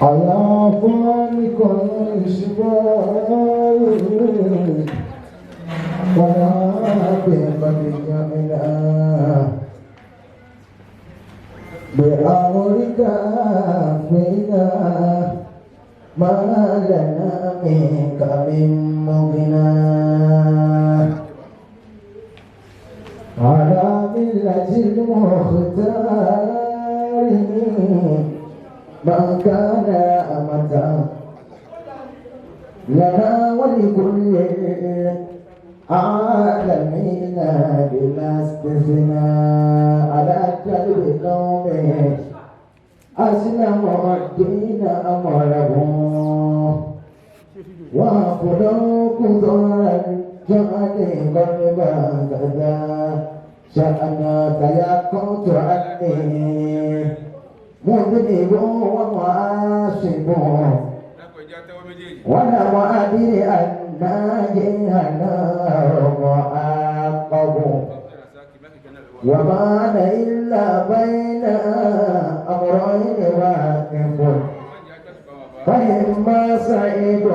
على فارق الإسماعيل ولا بمدينة بأمرك فينا ما لنا منك من مغنى على ملة المختار ما كان أمتا لنا ولكل العالمين بلا استثناء على قلب قوم أسلموا الدين أمرهم وقلوا قدر الجهل قلبا كذا شأنا تيقنت عني مذنب ومعاصب ولم أدري أن جهنم معاقب وما أنا إلا بين أمرين واقف فإما سعيد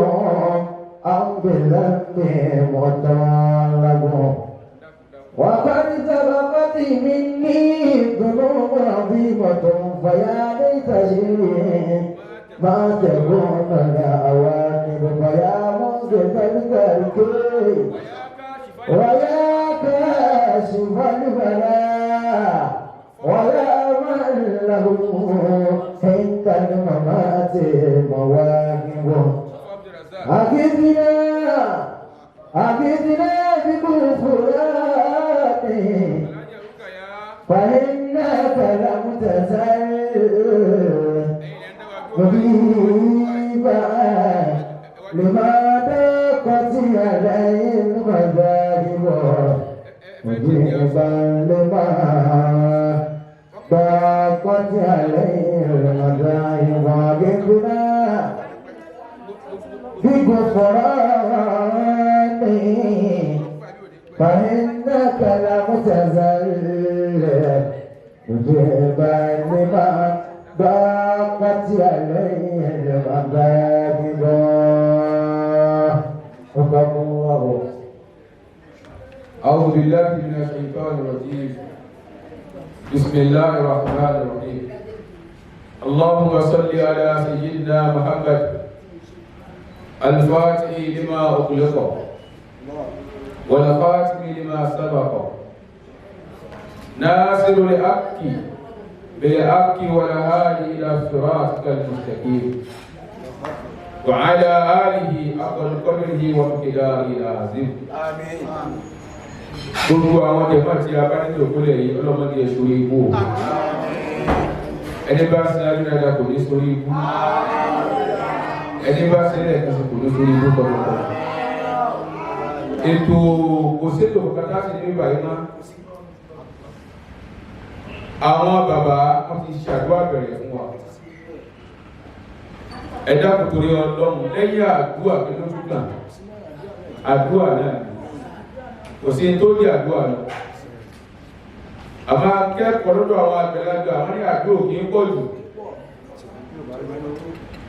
أو بالذنب مطالب وقد سبقت مني ذنوب عظيمة فيا ليت شيء ما تكون العواقب فيا منزل الكرك ويا كاشف البلاء ويا من له عند الممات مواهب أغثنا أغثنا بغفرانه فإنك لم تزل مجيبا لما ضاقت عليه المذاهب مجيبا لما ضاقت عليه المذاهب أغثنا بغفرانه فإنك لم تزل مجيبا لما ضاقت عليه المذاهب الله. أعوذ بالله من الشيطان الرجيم. بسم الله الرحمن الرحيم. اللهم صل على سيدنا محمد الفاتح لما أغلق والخاتم لما سبق ناصر الحق بالحق والهادي إلى صراطك المستقيم وعلى آله حق قدره ومقداره العظيم. آمين. Gbogbo àwọn jẹ̀mọ́ tí a bá nílò kólẹ̀ yìí, ọlọ́mọdé ẹ̀ sórí ibú o. Ẹni bá sin ayé dáadáa kò ní sórí ibú, ẹni bá sin lẹ́ẹ̀kan sí kò ní sórí ibú tọkọtọ. Ètò kò sétò kankan láti ní bíbá yìí mọ́. Àwọn bàbá wọn ti ṣàdúrà bẹ̀rẹ̀ fún wa. Ẹ dákun, torí Ọlọ́run, lẹ́yìn àdúrà, kí ló tún kàn? Àdúrà náà ni. Kò sí tó di àdúrà lọ. Àmọ́ akẹ́kọ̀ọ́ lọ́dọ̀ àwọn àgbàlagbà, àwọn ní àdúrà kì í pọ̀ jù.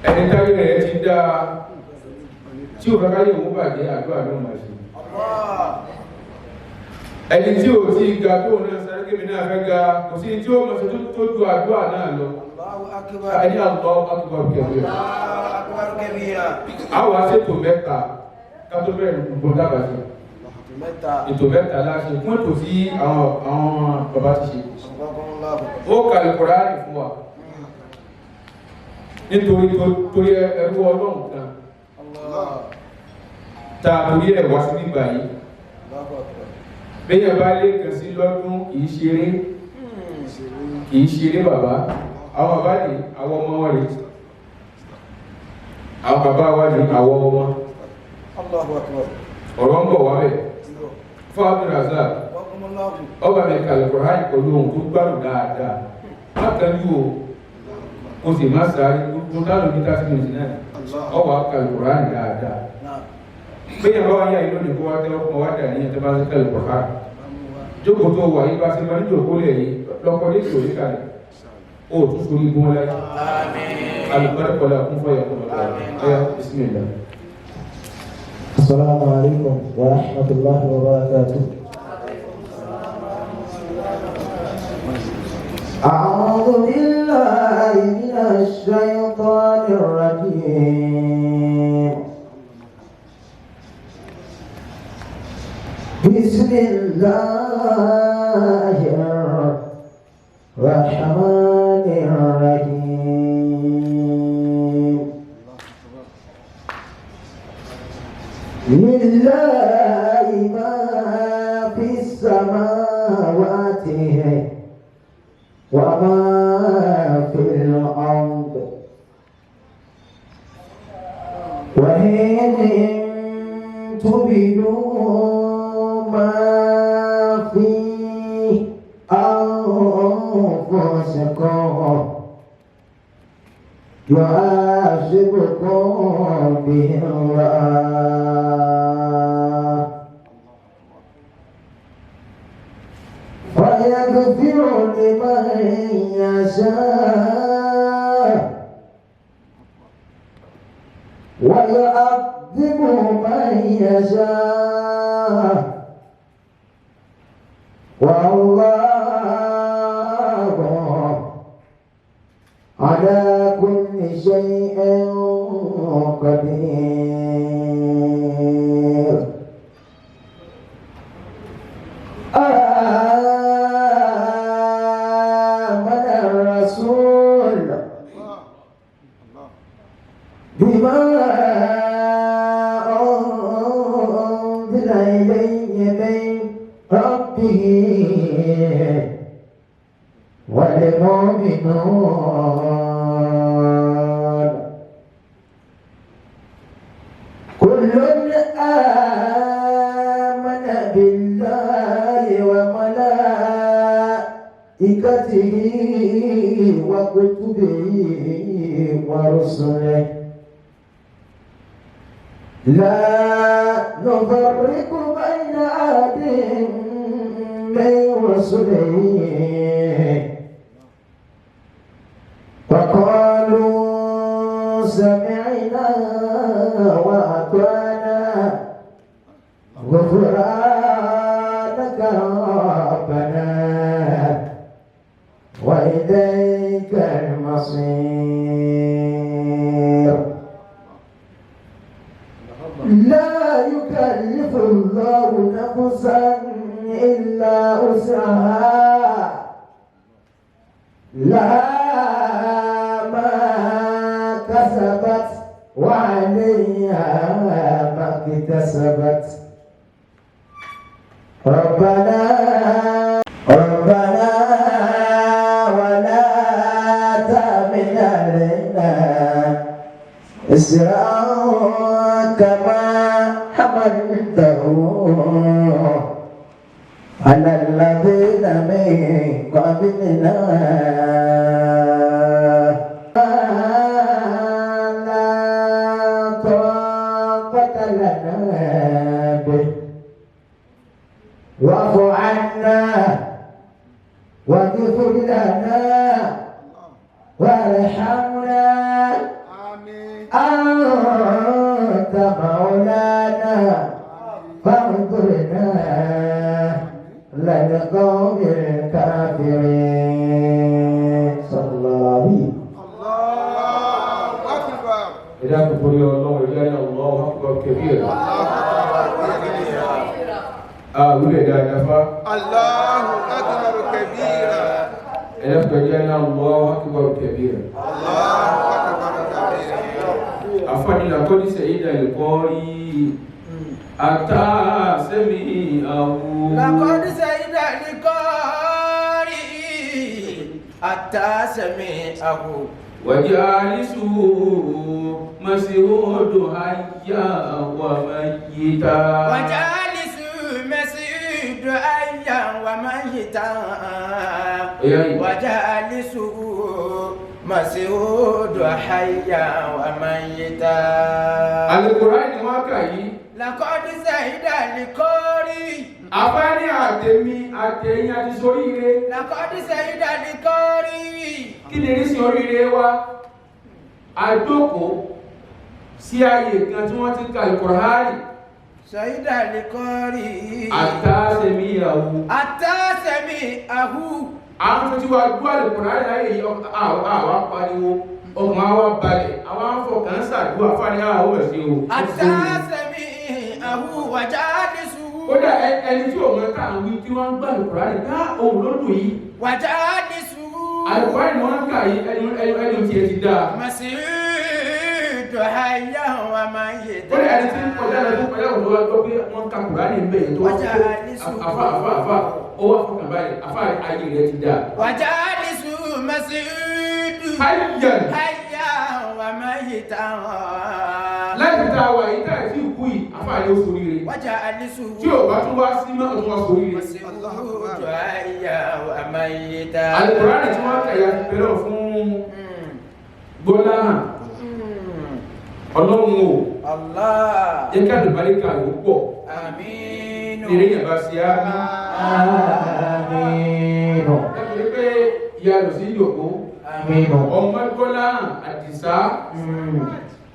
Ẹni táyé rẹ̀ ti dáa tí ò fẹ́ káyé òun bàjẹ́, àdúrà ló máa ṣe. Ẹni tí ò tí ga tó náà sáré kébì náà fẹ́ ga, kò sí tí ó mọ̀ sí tó ju àdúrà náà lọ. الله أكبر. Ẹni الله أكبر كبيرا. الله أكبر كبيرا. Àwọn aṣètò mẹ́ta ká tó bẹ̀rẹ̀ gbogbo dábàá sí. Mẹ́ta. Ètò mẹ́ta láṣẹ fún ètò tí àwọn bàbá ti ṣe. الله. Ó kàlẹ̀ Kùránì fún wa nítorí torí ẹrú Ọlọ́run kan الله. tá a torí ẹ̀ wá sí nígbà yìí. الله أكبر. Bẹ́yẹn bá lé kan sí lọ́dún, kìí ṣeré, kìí ṣeré. Bàbá, àwọn bàbá ní àwọn ọmọ wọn rèé, àwọn bàbá wa ní àwọn ọmọ. الله أكبر. Ọ̀rọ̀ ń bọ̀ wá bẹ̀ fún Abdulrasaq. الله. Ọba mi kàlẹ̀ Kùránì pẹ̀lú ohun tó gbádùn dáadáa. Má kánjú o, o sì má sáré. Gbogbo táwọn ní 30 minutes náà ọwọ́ kàlẹ̀ Kùránì dáadáa. نعم. Bẹ́ẹ̀ bá wáyé ayé lónìí, kó wá tẹ́wọ́ kó wá dà níyẹn tó bá ń kàlẹ̀ Kùránì. Jókòó tó wà yí bá ṣe máa ní jókòó lẹ̀ yìí lọ́kọ́ ní ìṣòrí kalẹ̀ o tún sórí igun láyé. آمين. Alùbáríkà ọlá kún fọyà kún lọ́dọ̀ ẹ̀yà bismillah. السلام عليكم ورحمة الله وبركاته. أعوذ بالله من الشيطان الرجيم. بسم الله الرحمن الرحيم. لله ما في السماوات وما في الأرض وإن تبدوا ما في أنفسكم يعذبكم به الله فيغفر لمن يشاء ويعذب من يشاء والله على كل شيء قدير. آمن الرسول بما أنزل إليه من ربه والمؤمنون كل آمن بالله وملائكته وكتبه ورسله لا نفرق بين أحد من رسله وقالوا سمعنا وأطعنا غفرانك ربنا وإليك المصير. لا يكلف الله نفسا إلا وسعها لها ما كسبت وعليها ما اكتسبت. ربنا ربنا ولا تحمل علينا إصرا كما حملته على الذين من قبلنا. لا طاقة لنا به واعف عنا واغفر لنا وارحمنا أنت مولانا فانصرنا على القوم الكافرين. صلى الله عليه. الله أكبر. Ẹ̀dá kòkòrò ọlọ́run ẹ̀dá ní Allahu akbar kabir. Àwùlẹ̀ dáadáa fá. الله أكبر كبيرا. Ẹ̀dá kòkòrò ní Allahu akbar kabir. الله أكبر كبيرا. Àfààní làkọ́ni sẹ̀yìn àlùkọ́ rí ata sẹ́mi àwù. لقد سيد القارئ حتى سمعه وجالسه مسعود حيا وميتا. وجالس مسعود حيا وميتا. وجالسه مسعود حيا وميتا. Al-Qur'an ni wọ́n kà yìí. لقد سيد القارئ. Àfáàní àtẹ̀mí àtẹ̀yìn àti soríire. لقد سيد القارئ. Kí ni rí sí oríire wa? Àjókòó sí ààyè kan tí wọ́n ti ka Al-Qur'ani. شهد القارئ Àtàsẹ̀míyàwó. حتى سمعه. Àwọn tó ti wá gbọ́ Al-Qur'ani láyé yìí, àwa pariwo, ọkàn àwa balẹ̀, àwa ń fọkàn ṣàdúrà fáni àwọn ẹ̀sìn o. حتى سمعه وجالسه. Kódà ẹni tí òun ká ń wí tí wọ́n ń gbọ́ Al-Qur'ani ká òun ló dùn yìí. وجالسه. Al-Qur'ani ni wọ́n ń kà yìí, ẹni tí ẹ ti dáa. مسعود حيا وميتا. Kódà ẹni tí ń kọjá lọ tó kọjá òun ló wá gbọ́ pé wọ́n ka Kùránì ń bẹ̀ yẹn tó wá kó àfa àfa àfa ó wá fọkàn báyìí, àfa ayé rẹ ti dáa. وجالسه مسعود Hayyan. حيا وميتا. Láti ta wà yìí táyà tí ìkú yìí, àfa yóò sórí rẹ. وجالسه Tí ò bá tún wá sí mọ́, ọdún wá sórí rẹ. مسعود حيا وميتا. Al-Qur'ani tí wọ́n kà ya fi bẹ̀rẹ̀ fún Gbọ́láhàn. Ọlọ́run o, الله. jẹ́ kí àlùbáríkà yóò pọ̀. آمين. Eré yẹn bá ṣe á ní. آمين. Láti pé ìyá rẹ̀ sí ìjòkó. آمين. Ọmọ Gbọ́láhàn Àdìsá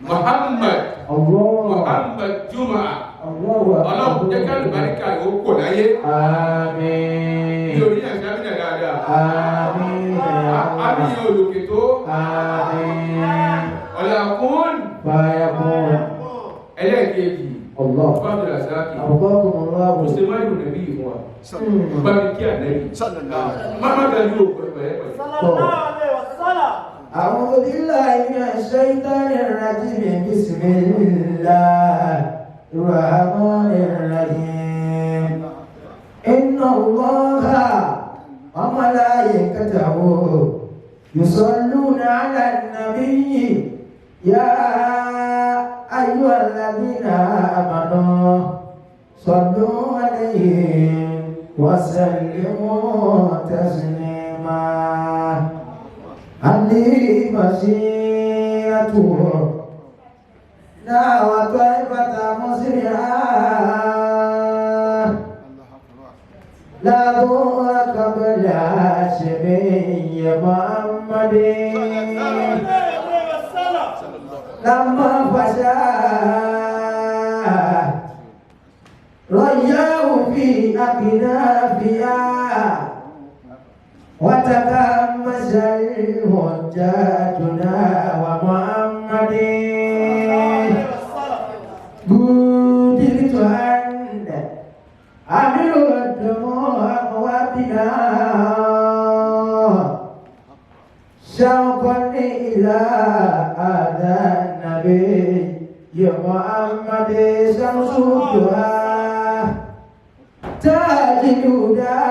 Muhammad الله. Muhammad Juma. الله. Ọlọ́run jẹ́ kí àlùbáríkà yóò pọ̀ láyé. آمين. Bí orí yẹn ṣe á bí dáadáa. آمين. Àmì yẹn olùkè tó. آمين. Ọ̀làkùn فيكون. ẹlẹ́ẹ̀kejì. الله. Fábílì Àsáàkì. أبقاكم الله. Kò sí máyò nàbí yìí fún wa. Bá mi kí ànẹ́bí. Sallallahu. Má má dájú o pẹ̀lẹ́pẹ̀lẹ́. أعوذ بالله من الشيطان الرجيم. بسم الله الرحمن الرحيم. إن الله وملائكته يصلون على النبي يا أيها الذين آمنوا صلوا عليه وسلموا تسليما. علي بصيرته دعوة طيبة مسرعة لا ضوء قبل هاشمي محمد لما فشى رياه في أكنافها وتكمش الحجاجنا ومحمد قدرت أن أمر الدموع وبنا شوقا إلى هذا النبي محمد شمس الضحى تاج الهدى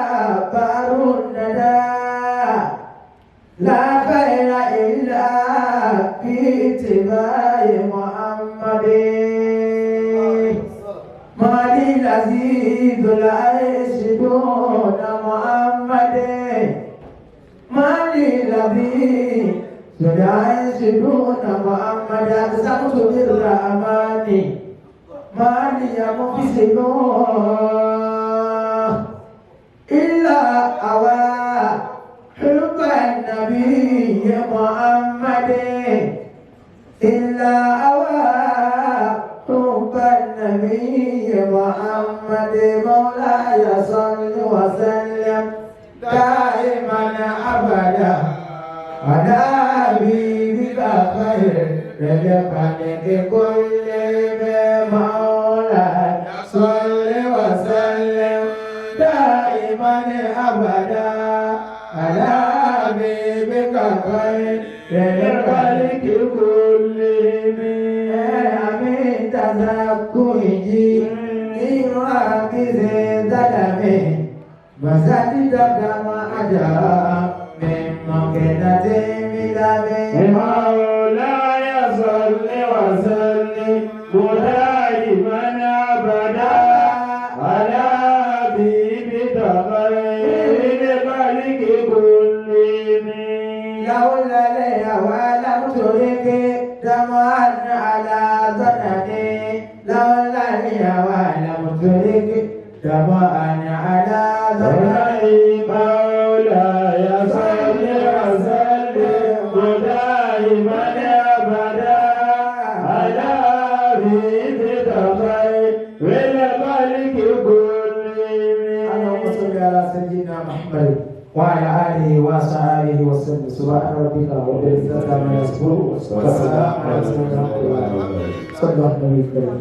بار الندى لا خير إلا في اتباع محمد ما لي لذيذ العيش دون محمد ما لي لذيذ العيش دون محمد أقسمت بالرحمن ما لي محسن إلا أوى حب النبي محمد إلا أوى حب النبي محمد مولاي صل وسلم دائما أبدا على حبيبك خير الخلق كلهم مولاي صل وسلم دائما أبدا على حبيبك خير الخلق كلهم. آمين. تذكره إراكز ظلمه وزدت كما أجرى من مكنة بدمه. مولاي صل وسلم دائما أبدا على حبيبك خير الخلق كلهم. لولا الهوى لم ترك دمعا على ظنني لولا الهوى لم ترك دمعا على ظنني. مولاي صل وسلم دائما أبدا وعلى آله وصحبه وسلم. سبحان ربك رب العزة عما يصفون وسلام على المرسلين والحمد لله. صلى الله عليه وسلم.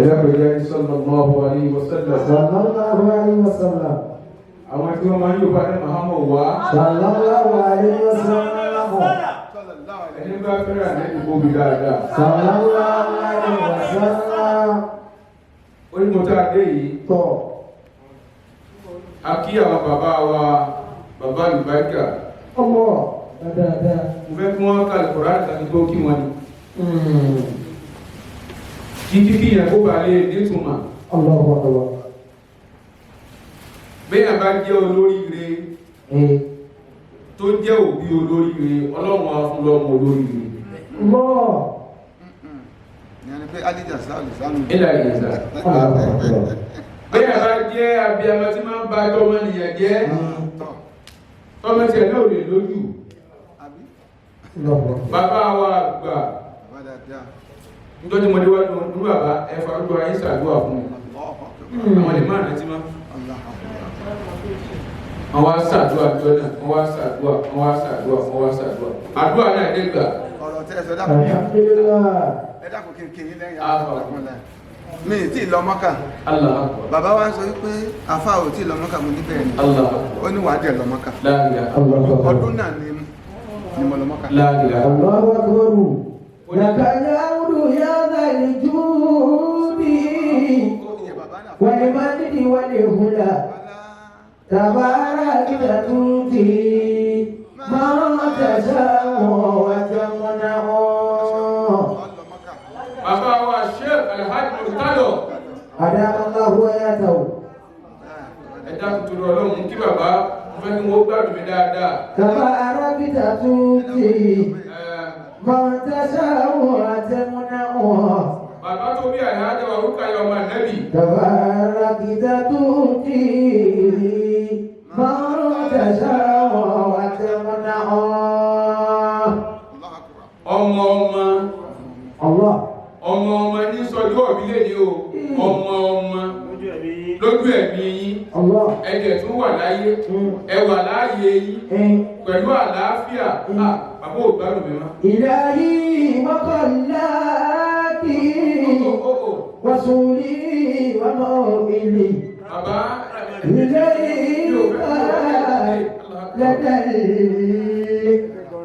Ẹlẹ́kọ̀ọ́ sallallahu alaihi wasallam. Sallallahu alaihi wasallam. Àwọn tí wọ́n máa ń yóò bá ní Muhammad wá. Sallallahu alaihi wasallam. Ẹni bá fẹ́ràn ní ìgbóbi dáadáa. Sallallahu alaihi wasallam. Ó ní mo tá a dé yìí. Tọ́. A kí àwọn bàbá wa, bàbá Lùbáríkà. Ọmọ dáadáa. Mo fẹ́ kí wọ́n ka Al-Qur'an tàbí tó kí wọn ni. Kí kíkí yẹn kó ba lè nítumọ̀. Allahu akbar. Béèyàn bá jẹ́ olóríire tó jẹ́ òbí olóríire, Ọlọ́run á fún lọ́mọ olóríire. Allah. Ìyẹn ni pé Alija sáàlù sáàlù. Ilà ìyẹ̀sà. Allahu akbar. Béèyàn bá jẹ́ abiyamọ tí máa ń ba tọmọnìyàn jẹ́, Tọ́. tọmọ tiẹ̀ náà ò lè lójú. Àbí? Allahu akbar. Bàbá wa àgbà, Bàbá dáadáa. nítorí mo déwájú wọn, ní bàbá ẹ farúgbó ayé ṣàdúrà fún mi. Allahu akbar. Àwọn lè má rántí mọ́. Allahu akbar. Wọ́n wá ṣàdúrà jọ náà, wọ́n wá ṣàdúrà, wọ́n wá ṣàdúrà, wọ́n wá ṣàdúrà. Àdúrà náà dé gbà. Ọ̀rọ̀ tẹ́ ẹ sọ dákun. Alhamdulillah. Ẹ dákun kí n kí yín lẹ́yìn Ah. àwọn ọ̀rọ̀ mi ì tí ì lọ Mọ́kà. Allah akbar. Bàbá wa ń sọ wípé àfa ò tí ì lọ Mọ́kà, mo ní bẹ́ẹ̀ ni. Allah akbar. Ó ní wàá dẹ̀ lọ Mọ́kà. La ilaha. Allahu akbar. Ọdún náà ni ni mo lọ Mọ́kà. La ilaha. Allahu akbar. لك الحمد يا ذا الجود Ìyẹn bàbá náà fún والمجد والهدى. تبارك تؤتي من تشاء وتمنع. Ọ lọ Mọ́kà. Bàbá wa Sheikh Alhaji Murtado. أدام الله حياته. Ẹ dákun torí Ọlọ́run kí bàbá, mo fẹ́ kí wọ́n gbádùn mi dáadáa. تبارك تؤتي Ẹ, من تشاء وتمنع. Bàbá tó bí Alhaji wa Rukaya ọmọ Ànábì. تبارك تؤتي من تشاء وتمنع. Allahu akbar. Ọmọ ọmọ الله. ọmọ ọmọ ní sọjú ọ̀bí lè ní o. Ọmọ ọmọ lójú ẹ̀mí yín. الله. Ẹ̀jẹ̀ tún wà láyé. Ẹ wà láàyè yín pẹ̀lú àlàáfíà. Ah, bàbá ò gbádùn mi mọ́. إلهي وقلاتي Ó, ó, ó. وصولي وموئلي Bàbá إليك لدى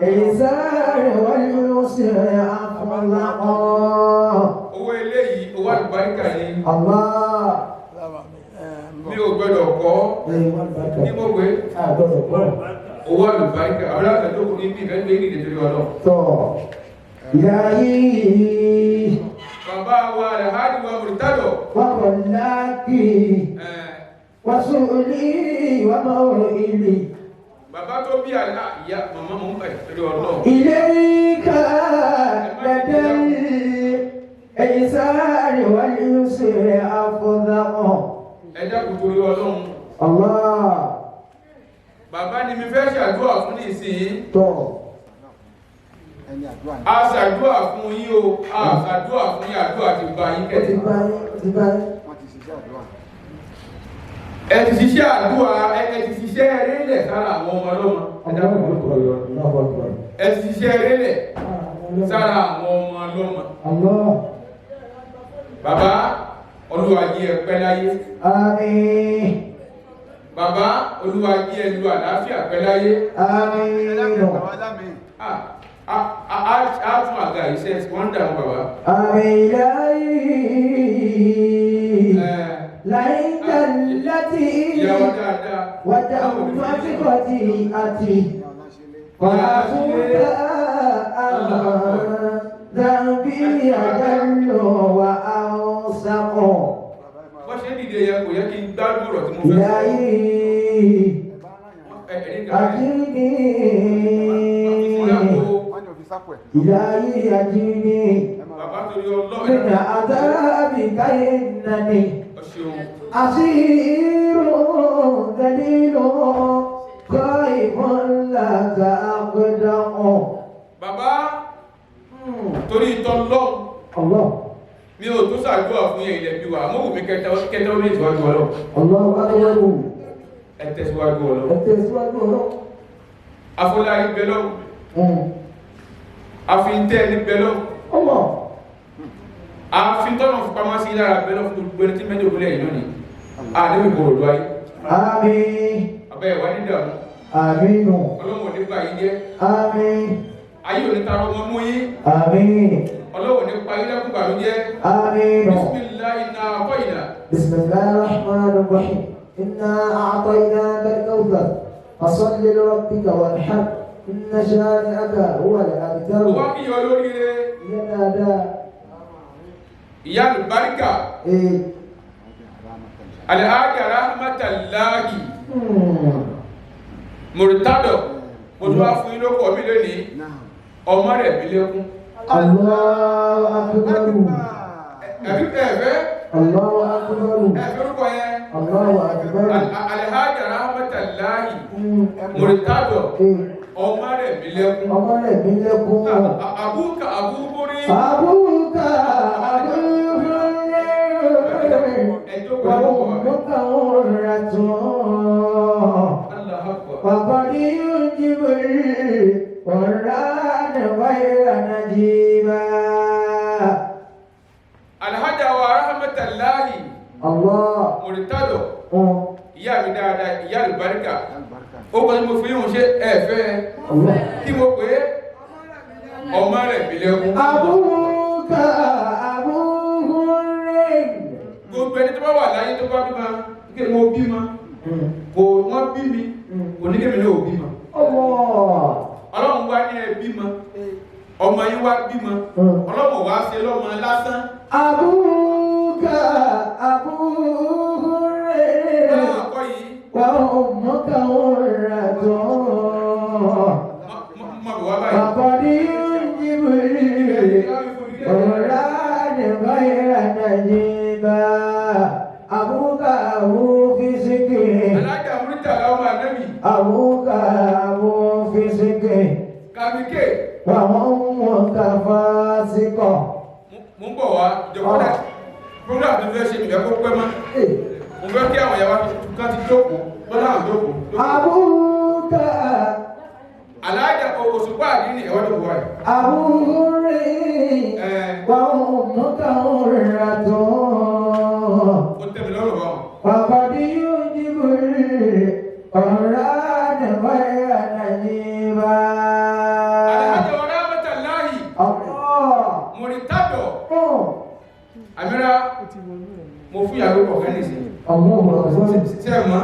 الإيسار واليسر أفضل. Owó eléyìí, owó àlùbáríkà ni. الله. Mi ò gbọ́dọ̀ kọ́ ní mo pé owó àlùbáríkà. Àwọn alágbàdo kò ní bí ìfẹ́ gbé ní ìdílé Ọlọ́run. إلهي Bàbá wa Alhaji wa Murtado. وقلاتي Ẹ, وسؤلي وموئلي Bàbá tó bí àlá ìyá màmá mò ń bẹ̀ torí Ọlọ́run. إليك لدى الإيسار واليسر أفضل. Ẹ dákun torí Ọlọ́run. الله. Bàbá ni mi fẹ́ ṣàdúrà fún nísìnyí. tọ́. Ẹni àdúrà ni. A ṣàdúrà fún yín o, a ṣàdúrà fún yín, àdúrà ti gba yín Ó ti kẹ̀. bá yín, ó ti bá yín. Wọ́n ti ṣiṣẹ́ àdúrà. Ẹ ti ṣiṣẹ́ àdúrà, ẹ ti ṣiṣẹ́ eré lẹ̀ sára àwọn ọmọ ọlọ́mọ. Ẹ dákun torí Ọlọ́run. Allahu akbar. Ẹ ti ṣiṣẹ́ eré lẹ̀ sára àwọn ọmọ ọlọ́mọ. Allah. Bàbá, Olúwa jẹ́ ẹ pẹ́ láyé. Àmín. Bàbá, Olúwa jẹ́ ẹ lu àlàáfíà pẹ́ láyé. Ẹ dákun Àmín. àwọn alámì. Ah, a a a a tún àga yìí ṣe wọ́n ń dààmú bàbá. Àmín. Ilahi. Ẹ, لعند التي Ìyàwó dáadáa. ودمت خطيئتي Ìyá ọ̀la ṣe lé. فعفوت عن ذنبي أجل وأوثق. Bọ́ ṣe ń dìde yẹn kò yẹ kí n gbádùn ọ̀rọ̀ tí mo fẹ́ sọ. إلهي Ẹ ẹ ní ìgbà yẹn. أجرني. Wọ́n ní òfin sápò ẹ̀. إلهي أجرني Bàbá torí Ọlọ́run. من عذابك إنني Ọ ṣeun. أسير ذليل خائف لك أقدع. Bàbá torí tọ́lọ́ الله. mi ò tó ṣàdúrà fún yẹn ilẹ̀ bí wa àmọ́ wù mí kẹta kẹta ó ní ìtìwájú Ọlọ́run. الله أكبر. Ẹ tẹ̀síwájú Ọlọ́run. Ẹ tẹ̀síwájú Ọlọ́run. Afọláyé bẹ lọ́wọ́. Àfintẹ́ ní bẹ lọ́wọ́. Allah. Àfintọ́nà fipamọ́ sí lára bẹ lọ́wọ́ fún gbogbo ẹni tí mẹ́jọ òkúlẹ̀ yìí lónìí. Àdébí kò rò ayé. Àmín. Abẹ́ ìwà ní dààmú. Àmín. Ọlọ́run ò ní bà yín jẹ́. Àmín. Ayé ò ní tara ọmọ mú yín. Àmín. Ọlọ́run ò ní pa yín lẹ́kùn bàlújẹ́. Àmín. Bismillahi inna a'tayna. بسم الله الرحمن الرحيم إنا أعطيناك الكوثر فصل لربك وانحر إن شانئك هو الأبتر. Wọ́n kí yọ lóríire. ينادى. Ìyá àlùbáríkà. إيه. Alhaja Rahmatallahi. Murtado. Mo tún wá fún yín lóko mi lónìí. Ọmọ rẹ̀ mi lékún. الله أكبر. Ẹ̀fí ẹ̀fẹ́. الله أكبر. Ẹ̀fẹ́ orúkọ yẹn. الله أكبر. Alhaja Rahmatallahi. Murtado. إيه. Ọmọ rẹ̀ mi lékún. Ọmọ rẹ̀ mi lẹ́kún. Àbúkà àbúbúrí. أبوك أبوه وأمك غرة. Allahu Akbar. وقد ينجب القرآن غير نجيبا. Alhaja wa Rahmatallahi. الله. Murtado. Ìyá mi dáadáa, ìyá àlùbáríkà. Ó kọ́ tí mo fi yíhun ṣe ẹ̀fẹ́. الله. Kí mo pè é? Ọmọ rẹ̀ mi lẹ́kún. أبوك أبوه. Gbogbo ẹni tó bá wà láyé tó bá bímọ, kí mo bímọ, kò wọ́n bí mi, kò ní kémi náà ò bímọ. الله. Ọlọ́run wá ní ẹ bímọ, ọmọ yín wá bímọ, Ọlọ́run wá ṣe lọ́mọ lásán. أبوك أبوه. Ọlọ́run àkọ́ yìí, وأمك غرة. mọ̀ bọ̀ wá báyìí. وقد ينجب القرآن غير نجيبا. أبوك أبو فسق. Alájà Murtala ọmọ Ànábì, أبوك أبو فسق. Kàmíkè, وأمك فاسقة. mo ń bọ̀ wá ìjọba dà. Program tó fẹ́ ṣe ìfẹ́ kó pẹ́ mọ́. Mo fẹ́ kí àwọn ìyàwó kan ti jókòó, lọ́dọ̀ àwọn jókòó. أبوك Alájà Òṣùpá àdínì ẹ̀wọ́n tó wáyé. أبو وأمك غرة. Ó tẹ́ mi lọ́rùn báwọn. وقد يوجب القرآن غير نجيبا. Alhaja wa Rahmatallahi. الله. Murtado. Àmìrà, mo fún ìyàwó kọ̀ọ̀kan nìsín. الله أكبر. Ṣé ẹ mọ̀?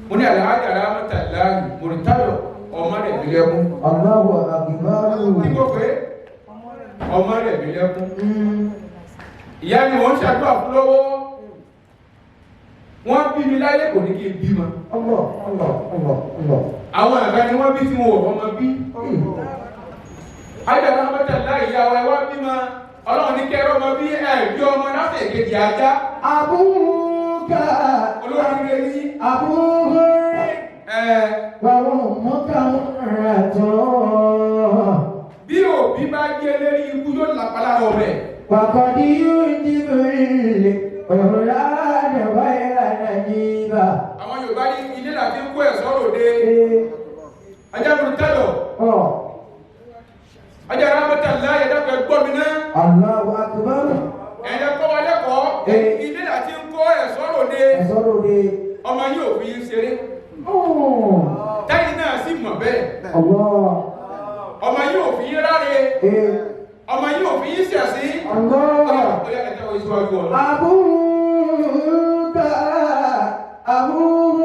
Mo ní Alhaja Rahmatallahi Murtado ọmọ rẹ̀ mi lẹ́kún. الله أكبر. Kí mo pé ọmọ rẹ̀ mi lẹ́kún. Ìyá ni wọ́n ń ṣàdúrà fún lọ́wọ́. Wọ́n bí mi láyé kò ní kí n bímọ. الله الله الله الله. Àwọn àgbà ni wọ́n bí tí wọn ò fọmọ bí. Alhaja Rahmatallahi ìyá wa ẹ wá bímọ. Ọlọ́run ní kẹ́rọ ọmọ bí ẹ̀ bí ọmọ láti èkejì ajá. أبوك Olóríire ní أبوه ẹ̀ وأمك غرة. bí òbí bá jẹ́ lérí ikú yóò lápá lára ọmọ ẹ̀. وقد يوجب القرآن غير نجيبا. Àwọn Yorùbá ní ilé làti ń kó ẹ̀sọ́ ròde. Ajá Murtado, Ajá Rahmatallahi ẹ̀dàpọ̀ ẹ̀gbọ́n mi náà. الله أكبر. Ẹ̀yẹ kọ́ wa lẹ́kọ̀ọ́. Ilé làti ń kó ẹ̀sọ́ ròde. Ẹ̀sọ́ ròde. Ọmọ yóò fi ń ṣeré. Táyì náà sì mọ̀ bẹ́ẹ̀. Allah. Ọmọ yóò fi ń ráre. Ọmọ yóò fi ń ṣẹ̀sín. Allah. Ọya ẹ̀jẹ̀ wo ìṣíwájú ọ̀la. أبوك أبوه.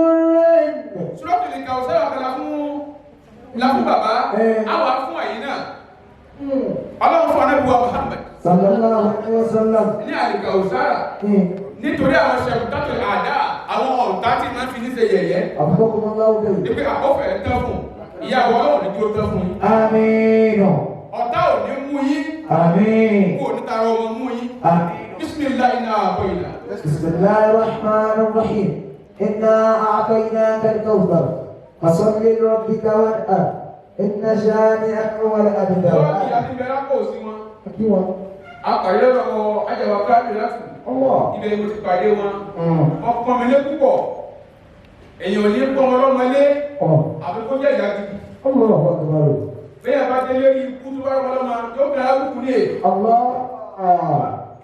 Suratul Kawthar kan la fún bàbá, àwa fún ẹ̀yin náà. Ọlọ́run fún Ànábì wa Muhammad صلى الله عليه وسلم. ní Al-Kawthar nítorí àwọn ṣẹ̀kútàtò àdá àwọn ọ̀tá tí máa ń fi ní ṣe yẹ̀yẹ́. أفضلكم الله به. Ní pé àkọ́fẹ́ ń tán fún ìyàwó Ọlọ́run ní kí ó tán fún yín. آمين. Ọ̀tá ò ní mú yín, آمين. kò ní tara ọmọ mú yín. آمين. Bismillah inna a'tayna. بسم الله الرحمن الرحيم إنا أعطيناك الكوثر فصل لربك وانحر إن شانئك هو الأبتر. Wọ́n kì í àti bẹ̀rẹ̀ kò sí wọn. Kí wọn. Apàdé lọ́dọ̀ Ajáwa Káàdì láti. Allah. Ibẹ̀ ni mo ti pàdé wọn. Wọ́n pọ́n mi lé púpọ̀. Èyàn ò ní pọ́n ọlọ́mọlé àbí kó jẹ́ ìyá gidi. Allahu akbar. Bẹ́ẹ̀ bá délé rí ikú tó bá rọmọ lọ́mọ yóò gbé alábùkù ní èyí. Allah.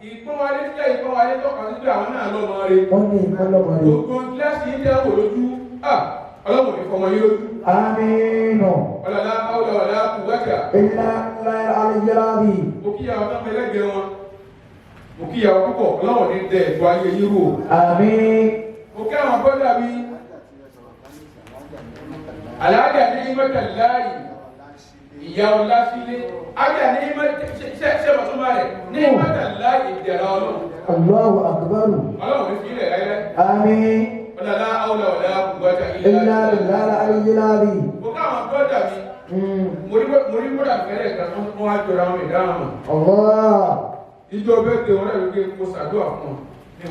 Ìpọ́n wa lé jẹ́ ìpọ́n wa lé tọ́ka sí pé àwọn náà lọ́mọ rẹ̀. Wọ́n ní ìpọ́nlọ́mọ rẹ̀. Gbogbo kíláàsì yìí jẹ́ wò lójú. Ọlọ́mọ ní fọmọ yín lójú. Aminu. Ọlọ́lá ọlọ́ ọ̀lá kùwájà. Illa billahi al-aliyyil azim. Mo kíyàwó tán mẹlẹ́gbẹ̀ẹ́ wọn. Mo kíyàwó púpọ̀ ọlọ́wọ̀n ní dẹ ẹ̀tọ́ ayé yín rò. Àmín. Mo kí àwọn bọ́dà mi. Àlàájá ní Mẹ́tàláì, ìyá ọlá sílé. Ájà ní ṣe mọ̀túnmá rẹ̀ ní Mẹ́tàláì ìdẹ̀ra ọlọ́run. Allahu akbar. Ọlọ́run ní fi ilẹ̀ láyé. Àmín. Ọlọ́lá ọlọ́ ọ̀lá kùwájà Illa billahi al-aliyyil azim. Mo kí àwọn bọ́dà mi. Mo rí bọ́dà fẹ́rẹ̀ kan tó wọ́n á jọra wọn ìdáhùn. Allah. Ìjọ bẹ́ẹ̀ tẹ wọn láti gbé mo ṣàdúrà fún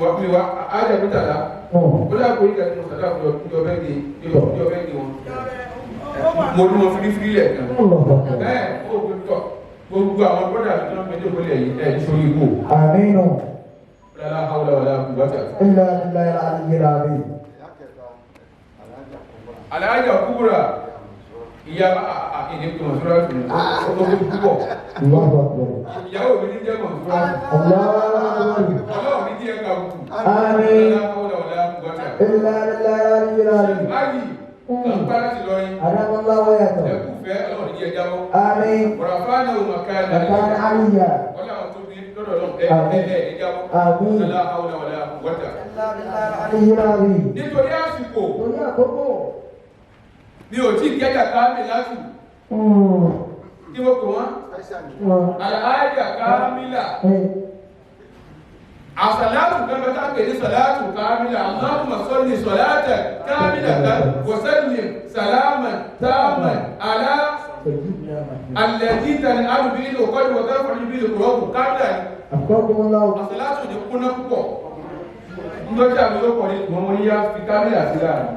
wọn. Mi wá ájà mẹ́tàlá. Ó dàgbò yìí kàtí mo ṣàdúrà fún wọn ìjọ bẹ́ẹ̀ tẹ ìjọ bẹ́ẹ̀ tẹ wọn. Mo ní wọn fírífírí lẹ̀ kan. Allahu akbar. Bẹ́ẹ̀ ó gbé tọ̀ gbogbo àwọn bọ́dà mi tó ń bẹ jókòó lẹ̀ yìí ẹ̀ nítorí ikú. Aminu. Lálá hawla wàlá quwwata. Illa billahi al-aliyyil azim. Àlàájá kúbúrà ìyá ìdí mọ̀súrà tún ní ó tó púpọ̀. Allahu akbar. Ìyàwó mi ní jẹ́ mọ̀súrà. Allahu akbar. Ọlọ́run ní díẹ̀ ká kú. Àmín. Lálá hawla wàlá quwwata. Illa billahi al-aliyyil azim. Báyìí, ń pa láti lọ yín. Adamallahu wa yàtọ̀. Ẹkú fẹ́ ọlọ́run ní díẹ̀ jábọ́. Àmín. Wàràfáàná ò màkà Makan aliyya. Ọlọ́run tó bí lọ́dọ̀ lọ́n ẹ ẹ ẹ ní jábọ́. Àmín. Lálá hawla wàlá quwwata. Illa billahi al-aliyyil azim. Nítorí àsìkò Torí àkókò. mi ò tí ì kẹ́jà káàmì látù kí wọ́n pè wọ́n. Àlàájá káàmìlà. Àsàlátù kan bẹ tá a pè ní sàlátù káàmìlà. Allahumma salli salatan kamilatan wa sallim salaman taman ala alladhi tan'amu bihi al-uqad wa tarfa'u bihi al-qurab káàmìlà ni. Astaghfirullah. Àsàlátù ní kúnná púpọ̀. Ndọ́jà mi ló kọ̀ ní ìgbọ̀n mo ní yá fi káàmìlà sí láàrin.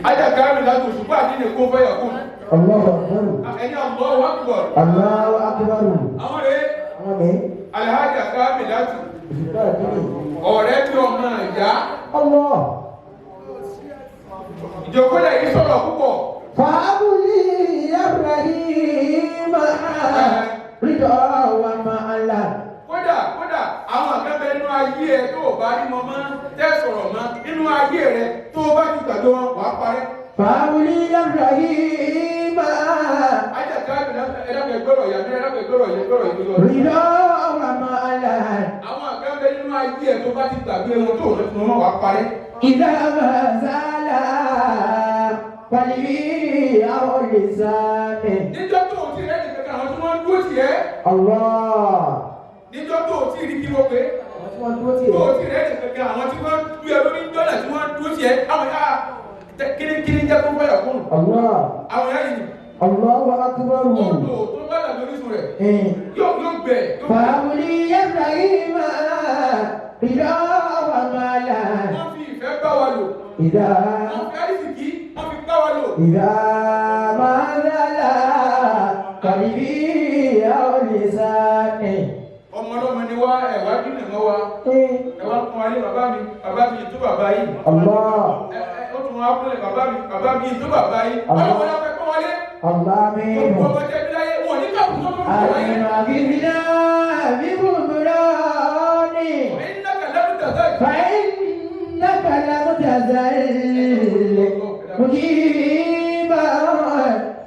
Ajá káàmìlà tó ṣùgbọ́n àdínì kó fẹ́ yà kún. Allahu akbar. Ẹni Allahu akbar. Allahu akbar. Àwọn rèé Àmín. Alhaja Kamilatu Òṣìṣẹ́ àdínì. ọ̀rẹ́ bí ọmọ ìyá Allah. ìjókòó yìí sọ̀rọ̀ púpọ̀. Fàábùlì Ibrahim rídọ̀ wà máa là. Kódà kódà àwọn àgbẹ̀bẹ̀ nínú ayé ẹ tó o bá rí wọn mọ́ tẹ́ sọ̀rọ̀ mọ́ nínú ayé rẹ tó o bá ti gbàgbé wọn wàá parẹ́. Fàábùlì Ibrahim Ajá Kamilatu ẹ̀dàpẹ̀ gbọ́rọ̀ ìyá mi ẹ̀dàpẹ̀ gbọ́rọ̀ ìyá gbọ́rọ̀ ìyá. rídọ̀ wà máa là. Àwọn àgbẹ̀bẹ̀ nínú ayé ẹ tó bá ti gbàgbé wọn tó o rántí wọn mọ́ wàá parẹ́. إذا ما زال قلبي أو لساني Níjọ́ tó o ti rẹ́ nìkan àwọn tí wọ́n ń dúró tì ẹ́ الله níjọ́ tó o ti rí kí wọ́n pé tó o ti rẹ́ nìkan àwọn tí wọ́n dúró ẹ lórí dọ́là tí wọ́n dúró tì ẹ́ àwọn yà kíni kíni jẹ́ kó fẹ́yà fún un الله àwọn yà yìí الله أكبر odò tó bá dàbí orísun rẹ̀ yóò yóò gbẹ yóò gbẹ. فأولي إبراهيم رضا ومالا Wọ́n fi ìfẹ́ bá wa lò إذا wọ́n fi àrísìkí wọ́n fi bá wa lò. إذا ما زال قلبي أو لساني Ọmọ ọlọ́mọ ni wá ẹ̀wá dínà mọ́ wa ẹ̀wá kún ayé bàbá mi bàbá mi tó bàbá yìí. الله Ẹ ẹ ó tún wá kúnlẹ̀ bàbá mi tó bàbá yìí. Ọlọ́mọ náà fẹ́ kọ́ wọlé. الله آمين Gbogbo ọmọ jẹ́ bí láyé wọn ò ní káàkiri tó tó tó láyé. آمين أغثنا بغفران Innaka lam tazal. فإنك لم تزل مجيبا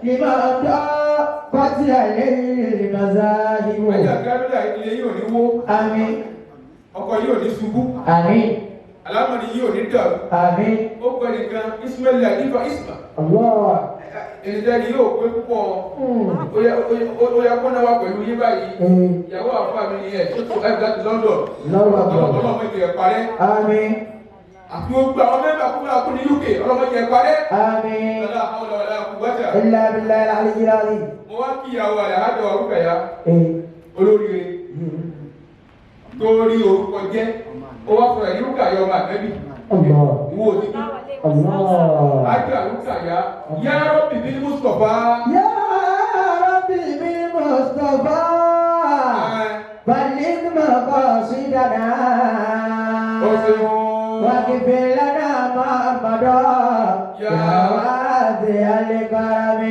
لما ضاقت عليه المذاهب Ajá Kábílà ilé yìí ò ní wó, آمين ọkọ̀ yìí ò ní ṣubú, آمين alámọ̀ni yìí ò ní dàrú. آمين Ó pẹ́ nìkan Ismail Adifa Isma. الله Ìṣẹ́ni yóò pé púpọ̀. Ó yẹ kó náà wá pẹ̀lú yín báyìí. Ìyàwó àfáà mi ni ẹ̀ tó tó ẹ̀ láti London. الله أكبر Ọlọ́mọ ìjẹ̀ parẹ́. آمين Àti gbogbo àwọn mẹ́mbà kúrò àkú ní UK ọlọ́mọ ìjẹ̀ parẹ́. آمين Ọlá àwọn ọlọ́wọ́lá kú wájà. إلا بالله العلي العظيم Mo wá kí ìyàwó Àlàájọ Arúkàyà إيه olóríire tó rí orúkọ jẹ́. Ó wá fún ẹ̀ ní Rúkàyà ọmọ àgbẹ̀bí. الله Ìwọ òtítí. الله Ájọ Arúkàyà yá Rọ́bì bí Mustapha. يا ربي بالمصطفى بلغ مقاصدنا Ó ṣeun. واغفر لنا ما مضى يا واسع الكرم.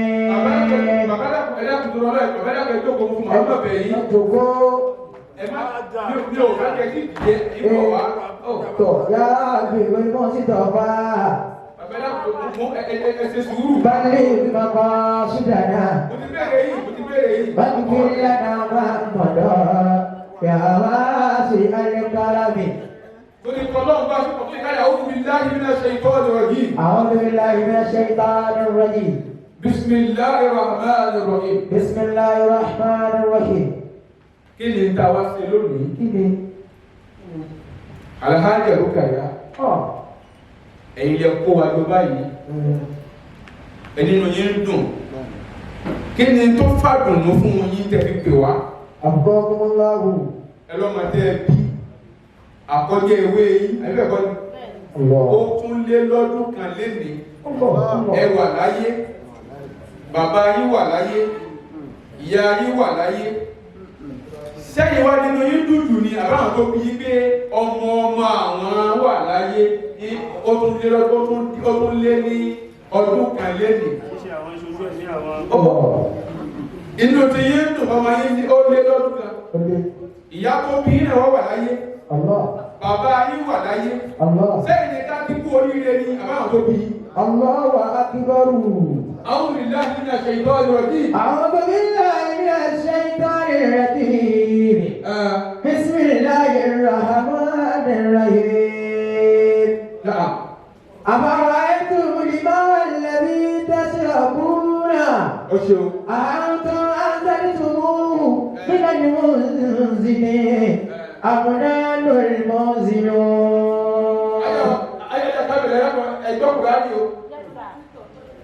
Bàbá ẹ̀dá kùtù rọlẹ́, bàbá ẹ̀dá kẹjọ kò fún màmá bẹ̀ yìí. Jòkó. Ẹ má mi ò fẹ́ kẹ́ kí dìde ìbọ̀ wá. Tọ̀ yá àgbègbè mọ́ sí tọ̀fà. Bàbá ẹ̀dá kùtù ẹ ṣe sùúrù. Balẹ̀ ìgbàgbọ́ sídàdà. Mo ti bẹ̀rẹ̀ yìí, mo ti bẹ̀rẹ̀ yìí. واغفر لنا ما مضى يا واسع الكرم. Torí tọ́lọ́run bá ṣe pọ̀ tó ìkáyà ó fi láyé ní ẹ̀ṣẹ̀ ìtọ́ ọ̀dọ̀ yìí. أعوذ بالله من الشيطان الرجيم. Bismillahir Rahmanir Rahim. بسم الله الرحمن الرحيم. Kí ni ta wá ṣe lónìí? Kí ni? Alhaja Rukaya, Ọ̀. ẹ̀yin lẹ kó wa jọ báyìí. Ẹni inú yín ń dùn. Kí ni tó fàdùnnú fún yín tẹ́ fi pè wá? Abqakumullahu. Ẹ lọ́mọ tẹ́ ẹ bí. Àkọ́jẹ́ ewé yín, àbí bẹ́ẹ̀ kọ́ ni? Allah. Ó tún lé lọ́dún kan lénìí. Allah. Allah. Ẹ wà láyé. Bàbá yín wà láyé. Ìyá yín wà láyé. Sẹ́yìn wá nínú yín dùdù ni àbáwọn tó bí yín pé ọmọ ọmọ àwọn wà láyé ní ó tún lé lọ́dún ó tún lé ní ọdún kan lénìí. Allah. Inú ti yín dùn ọmọ yín ní ó lé lọ́dún kan. Ìyá tó bí yín náà wà láyé. Allah. Bàbá yín wà láyé. Allah. Sẹ́yìn ní ká kíkú oríire ni àbáwọn tó bí yín. Allahu akbar. A'udhu billahi minash shaitanir rajim. أعوذ بالله من الشيطان الرجيم. بسم الله الرحمن الرحيم. Na'am. أفرأيتم الماء الذي تشربون Ó ṣeun. أأنتم أنزلتموه من المزن أم نحن المنزلون؟ Ayọ̀dẹ̀ kábìlẹ̀ ẹjọ́ Kùránì o.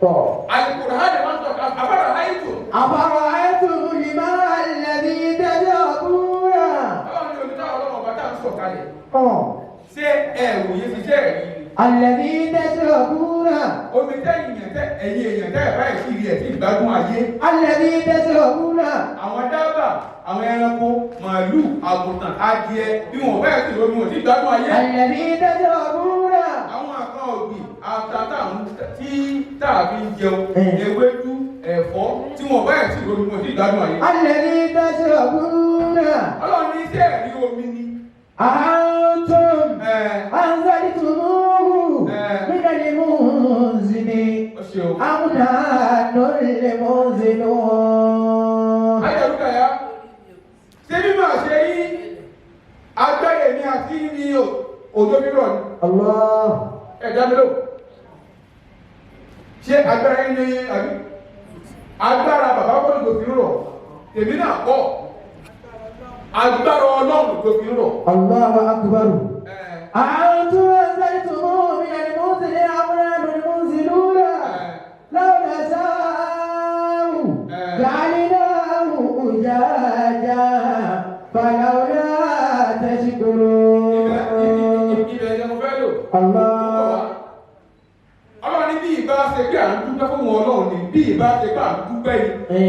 Tọ̀. Al-Qur'an máa ń tọ́ka àbára àìtò. أفرأيتم الماء الذي تشربون؟ Báwo ni omi táwọn ọlọ́mọ bàtà ń sọ̀kalẹ̀? Ọ̀. Ṣé ẹ wòye ti jẹ́ ẹ̀rí ni? الذي تشربون Omi tẹ́ ìyẹn tẹ́ ẹ̀yin èèyàn tẹ́ ẹ̀ báyìí sí rí ẹ̀ sí ìgbádùn ayé. الذي تشربون Àwọn dábà, àwọn ẹranko, màálù, àgùntàn, adìẹ, bí wọn ò báyìí sí omi wọn sí ìgbádùn ayé. الذي تشربون Àwọn àkàn ọ̀gbìn ata tí táà fi ń jẹun, ewédú, ẹ̀fọ́, tí wọn ò báyìí sí omi wọn sí ìgbádùn ayé. الذي تشربون Ọlọ́run ní iṣẹ́ ẹ̀rí omi ni. أأنتم أنزلتموه من المزن Ó ṣeun. أم نحن المنزلون؟ Ayọ̀lúkàyà, ṣé mímọ̀ ṣe yí agbára èmi àti ní òjò rírọ̀ ni? Allah. Ẹ dá mi lóhùn. Ṣé agbára yín ní àbí? Agbára bàbá kọ́ ló fi ń rọ̀, tèmi náà kọ́. Agbára Ọlọ́run ló fi ń rọ̀. Allahu akbar. أأنتم أنزلتموه من المزن أم نحن المنزلون؟ لو نشاء جعلناه أجاجا فلولا تشكرون. Ibẹ̀ ni mo fẹ́ lò. Allah. Ọlọ́run ní bí ìbá ṣe pé à ń dúpẹ́ fún wọn Ọlọ́run ni bí ìbá ṣe pé à ń dúpẹ́ ni.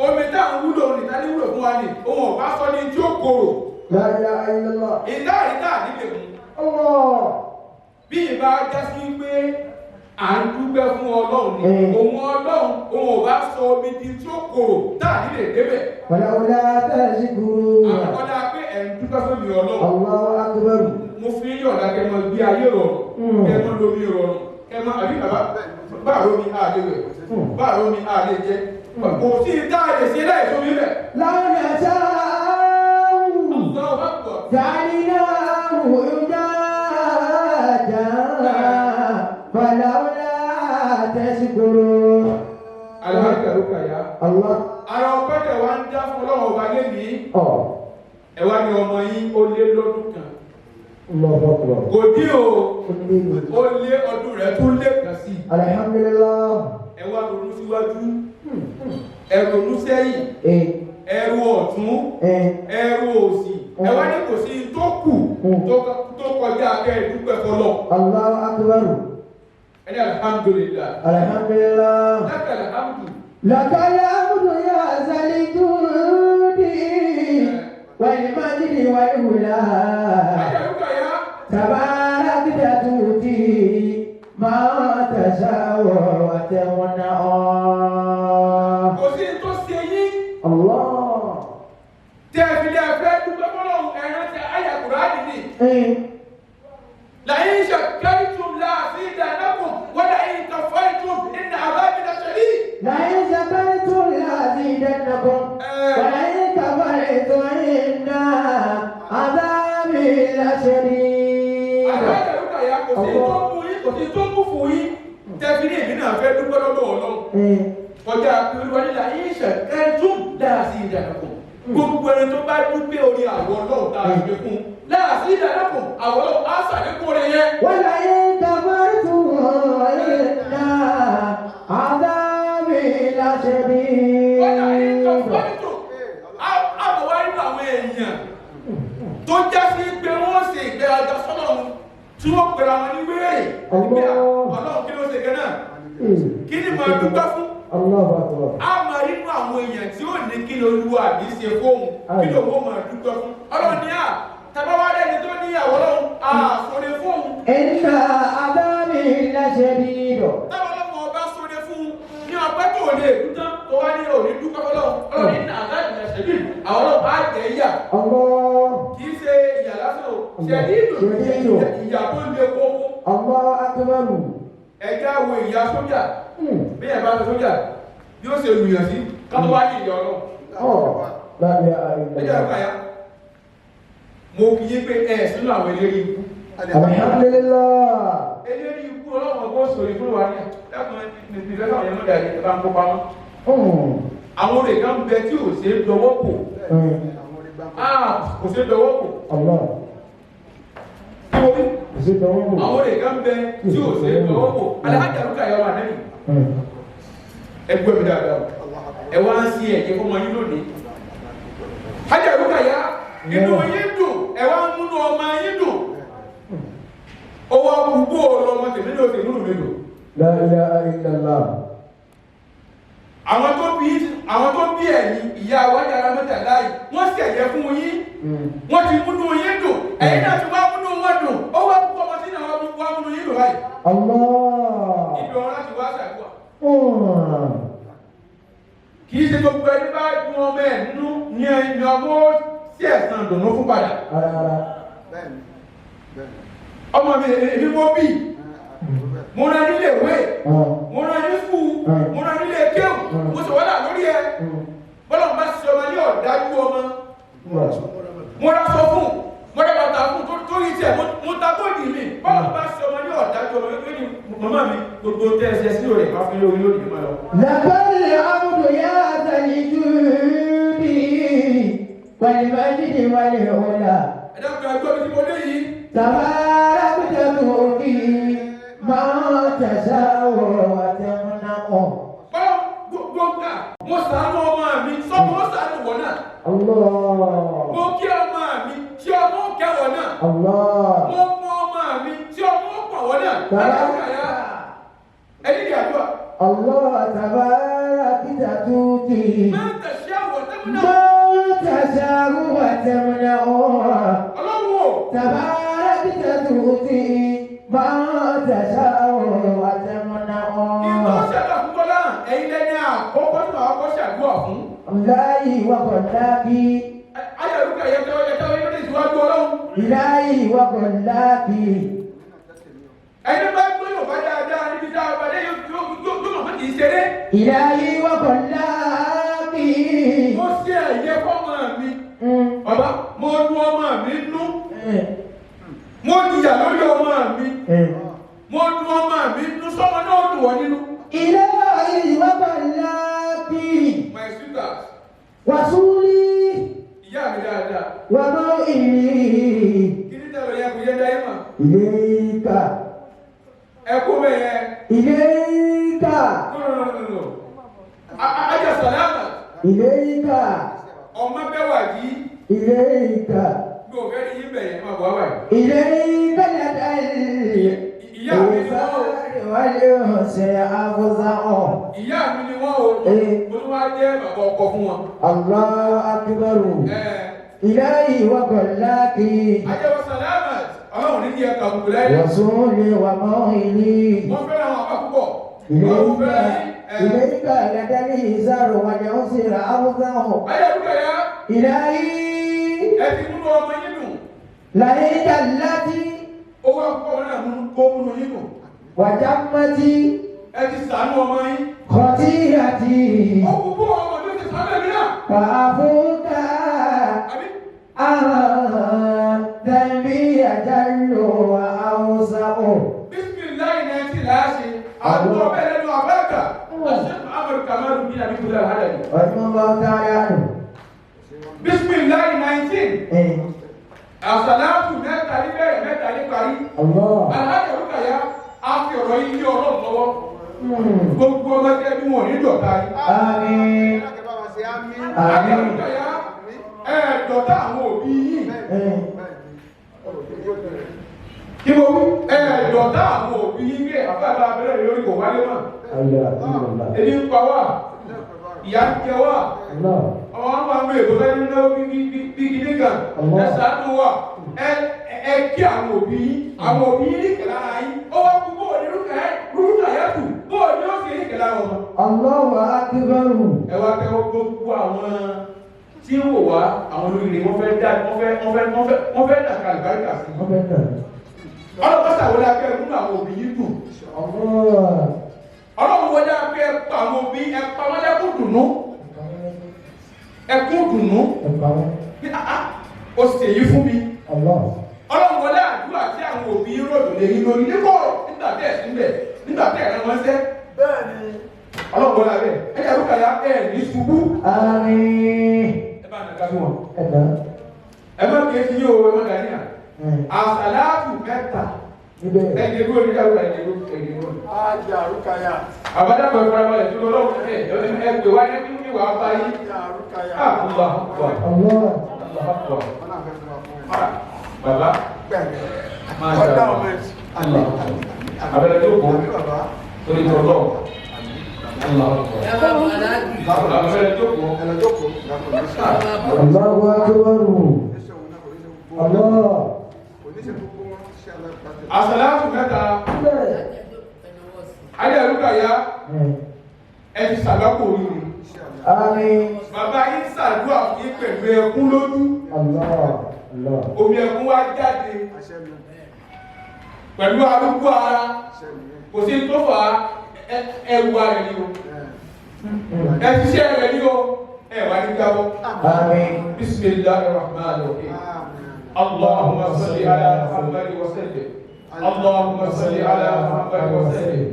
Omi tá à ń wúlò ní ta ní wúlò fún wa ni òun ọ̀bá sọ ní tí ó korò. La ilaha illallah. Ìdá ìdá nílé mu. Allah. Bí ìbá já sí pé à ń dúpẹ́ fún Ọlọ́run ni òun Ọlọ́run òun ọ̀bá sọ omi di tí ó korò tá à nílé débẹ̀. فلولا تشكرون. Àkọ́dá pé ẹ̀ ń dúpẹ́ fún mi Ọlọ́run. Allahu akbar. Mo fi ń yọ̀ọ̀dá kẹ́ mọ gbé ayé rọrùn kẹ́ mọ lómi rọrùn kẹ́ mọ àbí bàbá báàrò mi àlè wẹ̀ báàrò mi àlè jẹ kò sí tá a lè ṣe láì sómi rẹ̀. لو نشاء Allahu Akbar. جعلناه أجاجا فلولا تشكرون. Alhaja Rukaya. Allah. Ara ọpẹ́ tẹ̀ wá ń dá fún Ọlọ́run ọba lénìí. Ọ̀. Ẹ wá ní ọmọ yín ó lé lọ́dún kan. Allahu akbar. Kò dín o, ó lé ọdún rẹ̀ tún lé kan sí i. Alhamdulillah. Ẹ wá ronú síwájú, ẹ ronú sẹ́yìn, ẹ ro ọ̀tún, ẹ ro òsì. Ẹ wá ní kò sí tó kù tó kọjá kẹ́ ẹ dúpẹ́ fọlọ́. Allahu akbar. Ẹni alhamdulillah. Alhamdulillah. Laka alhamdu. لك الحمد يا ذا الجود والمجد والهلا. Ayé àlùkà yá. تباركت تشاء وتمنع. Kò sí tó ṣe yín Allah. tẹ́ ẹ fi lé ẹfẹ́ dúpẹ́ fọlọ́run ẹ̀rọ ti àyà Kùránì ni. لئن شكرتم لأزيدنكم ولئن كفرتم إن عذابي لشديد. لئن شكرتم لأزيدنكم ولئن كفرتم إن عذابي لشديد. Àgbàdo ìrúkà ya kò sí tó mú yín, kò sí tó mú fún yín. Tẹ́fi ní èmi náà fẹ́ dúpẹ́ lọ́dọ̀ Ọlọ́run. Kọjá olúwa ní la'in shakartum la'azidannakum. Gbogbo ẹni tó bá dúpẹ́ orí àwọn Ọlọ́run tá a ṣe fún. La'azidannakum àwọn Ọlọ́run á ṣàlékún oore yẹn. ولئن كفرتم إن عذابي لشديد. Wọ́n la'in kafartum. Àbọ̀ wá nínú àwọn èèyàn tó já sí pé wọ́n ṣe ìgbéraga sọ́lọ́run tí wọ́n pera wọn ní wéèrè. Ọlọ́run kí ló ṣe gan náà? Kí ni màá dúpẹ́ fún? Allahu Akbar. A máa rí inú àwọn èèyàn tí ó ní kí lolúwa mi ṣe fóun, kí lòun ó máa dúpẹ́ fún. Ọlọ́run ní à, tàbá wá rẹ́ni tó ní àwọn Ọlọ́run, àsọ̀rẹ́ fóun. إن عذابي لشديد. Táwọn ọlọ́run ọba sọ̀rẹ́ fún un ní ọpẹ́ tó lè dún tán tó wá ní òní dúpẹ́ fọlọ́run. Ọlọ́run ní àgáàdì náà ṣẹ̀bí, àwọn Ọlọ́run á jẹ́ ìyà. Allah. Kì í ṣe ìyà lásán o, ṣẹ̀dídù ìyà tó le kókó. Allahu Akbar. Ẹja wo ìyà sójà, bí ẹ̀ bá ṣe sójà, bí ó ṣe lùyàn sí, ká tó wá ní ìyà Ọlọ́run. La ilaha Ẹjẹ́ illallah. àgbà ya. Mo kì í pé ẹ sínú àwọn eléré ikú. Alhamdulillah. Eléré ikú Ọlọ́run ọgbọ́n sòrí fún wa ní ẹ̀kún ìfẹ́ fáwọn ẹ̀mọ́dà yìí ẹ bá ń kópa wọn. Àwọn olè kan bẹ tí ò ṣe é dọwọ́ bò. Kò ṣe é dọwọ́ bò. Allah. Kí mo wí? Kò ṣe é dọwọ́ bò. Àwọn olè kan bẹ tí ò ṣe é dọwọ́ bò. Alhaja Rukayya wà lẹ́yìn. Ẹ gbọ́ mi dáadáa. Ẹ wá ń sí ẹ̀jẹ̀ fún ọmọ yín lónìí. Alhaja Rukayya, inú yín dùn, ẹ wá ń múnú ọmọ yín dùn. Owó gbogbo ọlọmọ tèmi ní oṣù múnú mi dùn. La ilaha illallah. Àwọn tó bí ẹ̀yin ìyá wa yàrá mẹ́ta láàyè, wọ́n sì ẹ̀yẹ fún yín. Wọ́n ti múnú yín dùn, ẹ̀yin náà ti wá múnú wọn dùn. Ó wá púpọ̀ ọmọ sínú àwọn wá múnú yín dùn báyìí. Allah. Ibi ọ̀rọ̀ láti wá ṣàdúrà. Kì í ṣe gbogbo ẹni bá dùn ọmọ ẹ̀ nínú ní ẹni ọmọ sí ẹ̀sán dùnú fún padà. Ọmọ mi èmi mo bí, mo rán nílé ìwé, mo rán ní skul, mo rán nílé kéwù, mo sì wọ́lá lórí ẹ. Bọ́lá bá ṣe ọmọ ní ọ̀dájú ọmọ. Mo rán sọ fún, mo rán bàtà fún torí tiẹ̀, mo ta bóòdì mi. Bọ́lá bá ṣe ọmọ ní ọ̀dájú ọmọ ní màmá mi gbogbo tẹ́ ẹsẹ̀ sí òrè bá fi lórí lónìí máa lọ. لقد العبد يا ذا الجود والمجد والعلا. Ẹ dákun ẹgbẹ́ mi tí mo dé yìí. تباركت تؤتي ما تشاء وتمنع. Bọ́lá gbogbo mo ṣàánú ọmọ mi, sọ́mọ ó ṣàánú wọ̀ náà. Allah. Mo kí ọmọ mi, tí ọmọ ó kẹwọ̀ náà. Allah. Mo mọ ọmọ mi, tí ọmọ ó pọ̀ wọ̀ náà. Ẹni ní àdúrà. Allah تباركت تؤتي Máa ń tẹ̀sí àwọ̀ tẹ́múnà. ما تشاء وتمنع. Ọlọ́run o. تباركت تؤتي ما تشاء وتمنع. Ìtọ́ ṣàdúrà fún Bọ́lá, ẹ̀yin lẹ́ni àkọ́kọ́ tí màá kọ́ ṣàdúrà fún. إلهي وخلاقي. Ayọ̀ lókè ẹ̀yẹ tẹ́wọ́ yẹ tẹ́wọ́ yẹ tẹ́wọ́ ìwájú Ọlọ́run. إلهي وخلاقي. Ẹni bá gbé Yorùbá dáadáa níbi tá a bá dé yóò mọ̀ pé kì í ṣeré. إلهي وخلاقي. Mo ṣe ẹ̀yẹ fọ́mọ mi. Bàbá, mo lu ọmọ mi nú. Mo jìyà lórí ọmọ mi. Mo lu ọmọ mi nú sọ́mọ náà dùn wọ́n nínú. إلهي وخلاقي. My sweetheart, وصولي ìyá mi dáadáa. وموئلي. Kí ní tẹ̀lé yẹn kò yẹ dáyé mà? إليك. Ẹ kó bẹ́ẹ̀ yẹn. إليك. No, no, no, no, no. Ajá sàlámà, إليك. ọmọ bẹ́ẹ̀ wà yìí. إليك. Mi ò fẹ́ rí yín bẹ̀ yẹn máa bọ̀ wá báyìí. إليك الأدل. Ìyá mi ni wọ́n o. والأنس أفزع. Ìyá mi ni wọ́n o. Mo tún wá jẹ́ bàbá ọkọ fún wọn. الله أكبر. إلهي وخلاقي. Ajá sàlámà, Ọlọ́run ní kí ẹ kàbùkù láyé. وصولي وموئلي. Wọ́n fẹ́ràn àwọn àbá púpọ̀. إليك لدى الإيسار والعسر أفزع. Ayé àdúgbò yá. إلهي Ẹ ti múnú ọmọ yín dùn. لئن التي Ó wá kọ́ ọ náà múnú kó múnú yín dùn. وجمتي Ẹ ti ṣàánú ọmọ yín. خطيئتي Ó kú bó ọmọ tó ti ṣàánú ẹ̀mí náà. فعفوك Àbí? عن ذنبي أجل وأوسع. Bisimilayi náà ti láàṣẹ. Àdúgbò bẹ́ẹ̀ lẹ́nu àbáàkà. Àṣẹ Muhammadu Kamalu bin Abi Bilal Hadari. رحمه الله تعالى عنه. Bisimilayi 19. إيه. Àsàlátù mẹ́ta ní bẹ̀rẹ̀ mẹ́ta ní parí. الله. Alájà Rúkàyà á fi ọ̀rọ̀ yìí lé Ọlọ́run lọ́wọ́. مم. Gbogbo ọmọ tẹ́ bí wọn ò ní dọ̀tá yín. آمين. Alájà آمين. Rúkàyà ẹ dọ̀tá àwọn òbí yín. إيه. Kí mo wí? Ẹ dọ̀tá àwọn òbí yín bí àfáàbá abẹ́rẹ́ lórí kò wálé mọ́. الله الله. Ebi ń pa wá, ìyà ń jẹ wá. الله. Àwọn àwọn àwọn èkó fẹ́ náwó bí bí gidi kan. Ẹ ṣàánú wa. Ẹ kí àwọn òbí yín. Àwọn òbí yín ní kẹlẹ́ ara yín. Ó wá kú bóò ní Rúkàyà tù. Bóò ní ó sì ní kẹlẹ́ ara wọn. الله أكبر. Ẹ wá kẹ́wọ́ gbogbo àwọn tí ń wò wá àwọn olóríire wọ́n fẹ́ dá wọ́n fẹ́ wọ́n fẹ́ wọ́n fẹ́ wọ́n fẹ́ dàkà àlùbáríkà sí i. Ọlọ́run sàwọlé akẹ́ múnú àwọn òbí yín dùn. الله. Ọlọ́run wọlé akẹ́ pa àwọn òbí ẹ pa wọ́n lẹ́kùn dùnú. Ẹkún dùnú. Bí a ó sì èyí fún mi. الله. Ọlọ́run wọlé àdúrà tí àwọn òbí yín rọ̀jò lé yín lórí níkọ̀rọ̀ nígbà tẹ̀ sí bẹ̀ nígbà tẹ̀ ẹ̀rọ wọn sẹ́. Ọlọ́run wọlé abẹ́ ẹ jẹ́ àrùkà ya ẹ ní ṣubú. آمين. Ẹ bá nàka fún wọn. ẹ̀dá. Ẹ má kéé ti yín o, ẹ má dání à. Àsàlátù mẹ́ta. Níbẹ̀. Ẹ̀jẹ̀ dúró ní káwé ẹ̀jẹ̀ dúró ẹ̀jẹ̀ dúró. Ájà Rúkàyà. Àbájáde ìfarabalẹ̀ tó lọ́wọ́ ẹ̀ ẹ pè wá ní kí wàá bá yín. Ájà Rúkàyà. Allahu Akbar. Allah. Allahu Akbar. Wọn náà fẹ́ fún wa fún ẹ. Bàbá. Bẹ́ẹ̀ni. Masha Ọ̀dà Allah. ọmọ ẹ̀sìn. Allah. Abẹ́rẹ́ tó kọ́ Àmì bàbá. torí tọ́lọ́. Allahu Akbar. Abẹ́rẹ́ tó kọ́. Ẹ lọ jókòó. Ìyàpọ̀ ní sọ. Allahu akbar. Oníṣẹ́ òun náà kò ní ṣe gbogbo wọn. Allah. Kò ní ṣe gbogbo wọn. Ṣé alágbàtà? Àsàlátù mẹ́ta. Níbẹ̀. Ayé àlùkàyà ẹ ti sàgbákò oríire. Ṣé alágbàtà? Àmín. Bàbá yín ṣàdúrà fún yín pẹ̀lú ẹkún lójú. Allah. Allah. Omi ẹkún wá jáde Àṣẹ mi. pẹ̀lú arúgbó ara. Àṣẹ mi. Kò sí tó fà á ẹwù ara rẹ̀ ni o. Ẹ ṣiṣẹ́ rẹ̀ ni o. Ẹ wà ní jábọ́. Àmín. Bismillahir Rahmanir Rahim. Àmín. اللهم صل على محمد وسلم. اللهم صل على محمد وسلم.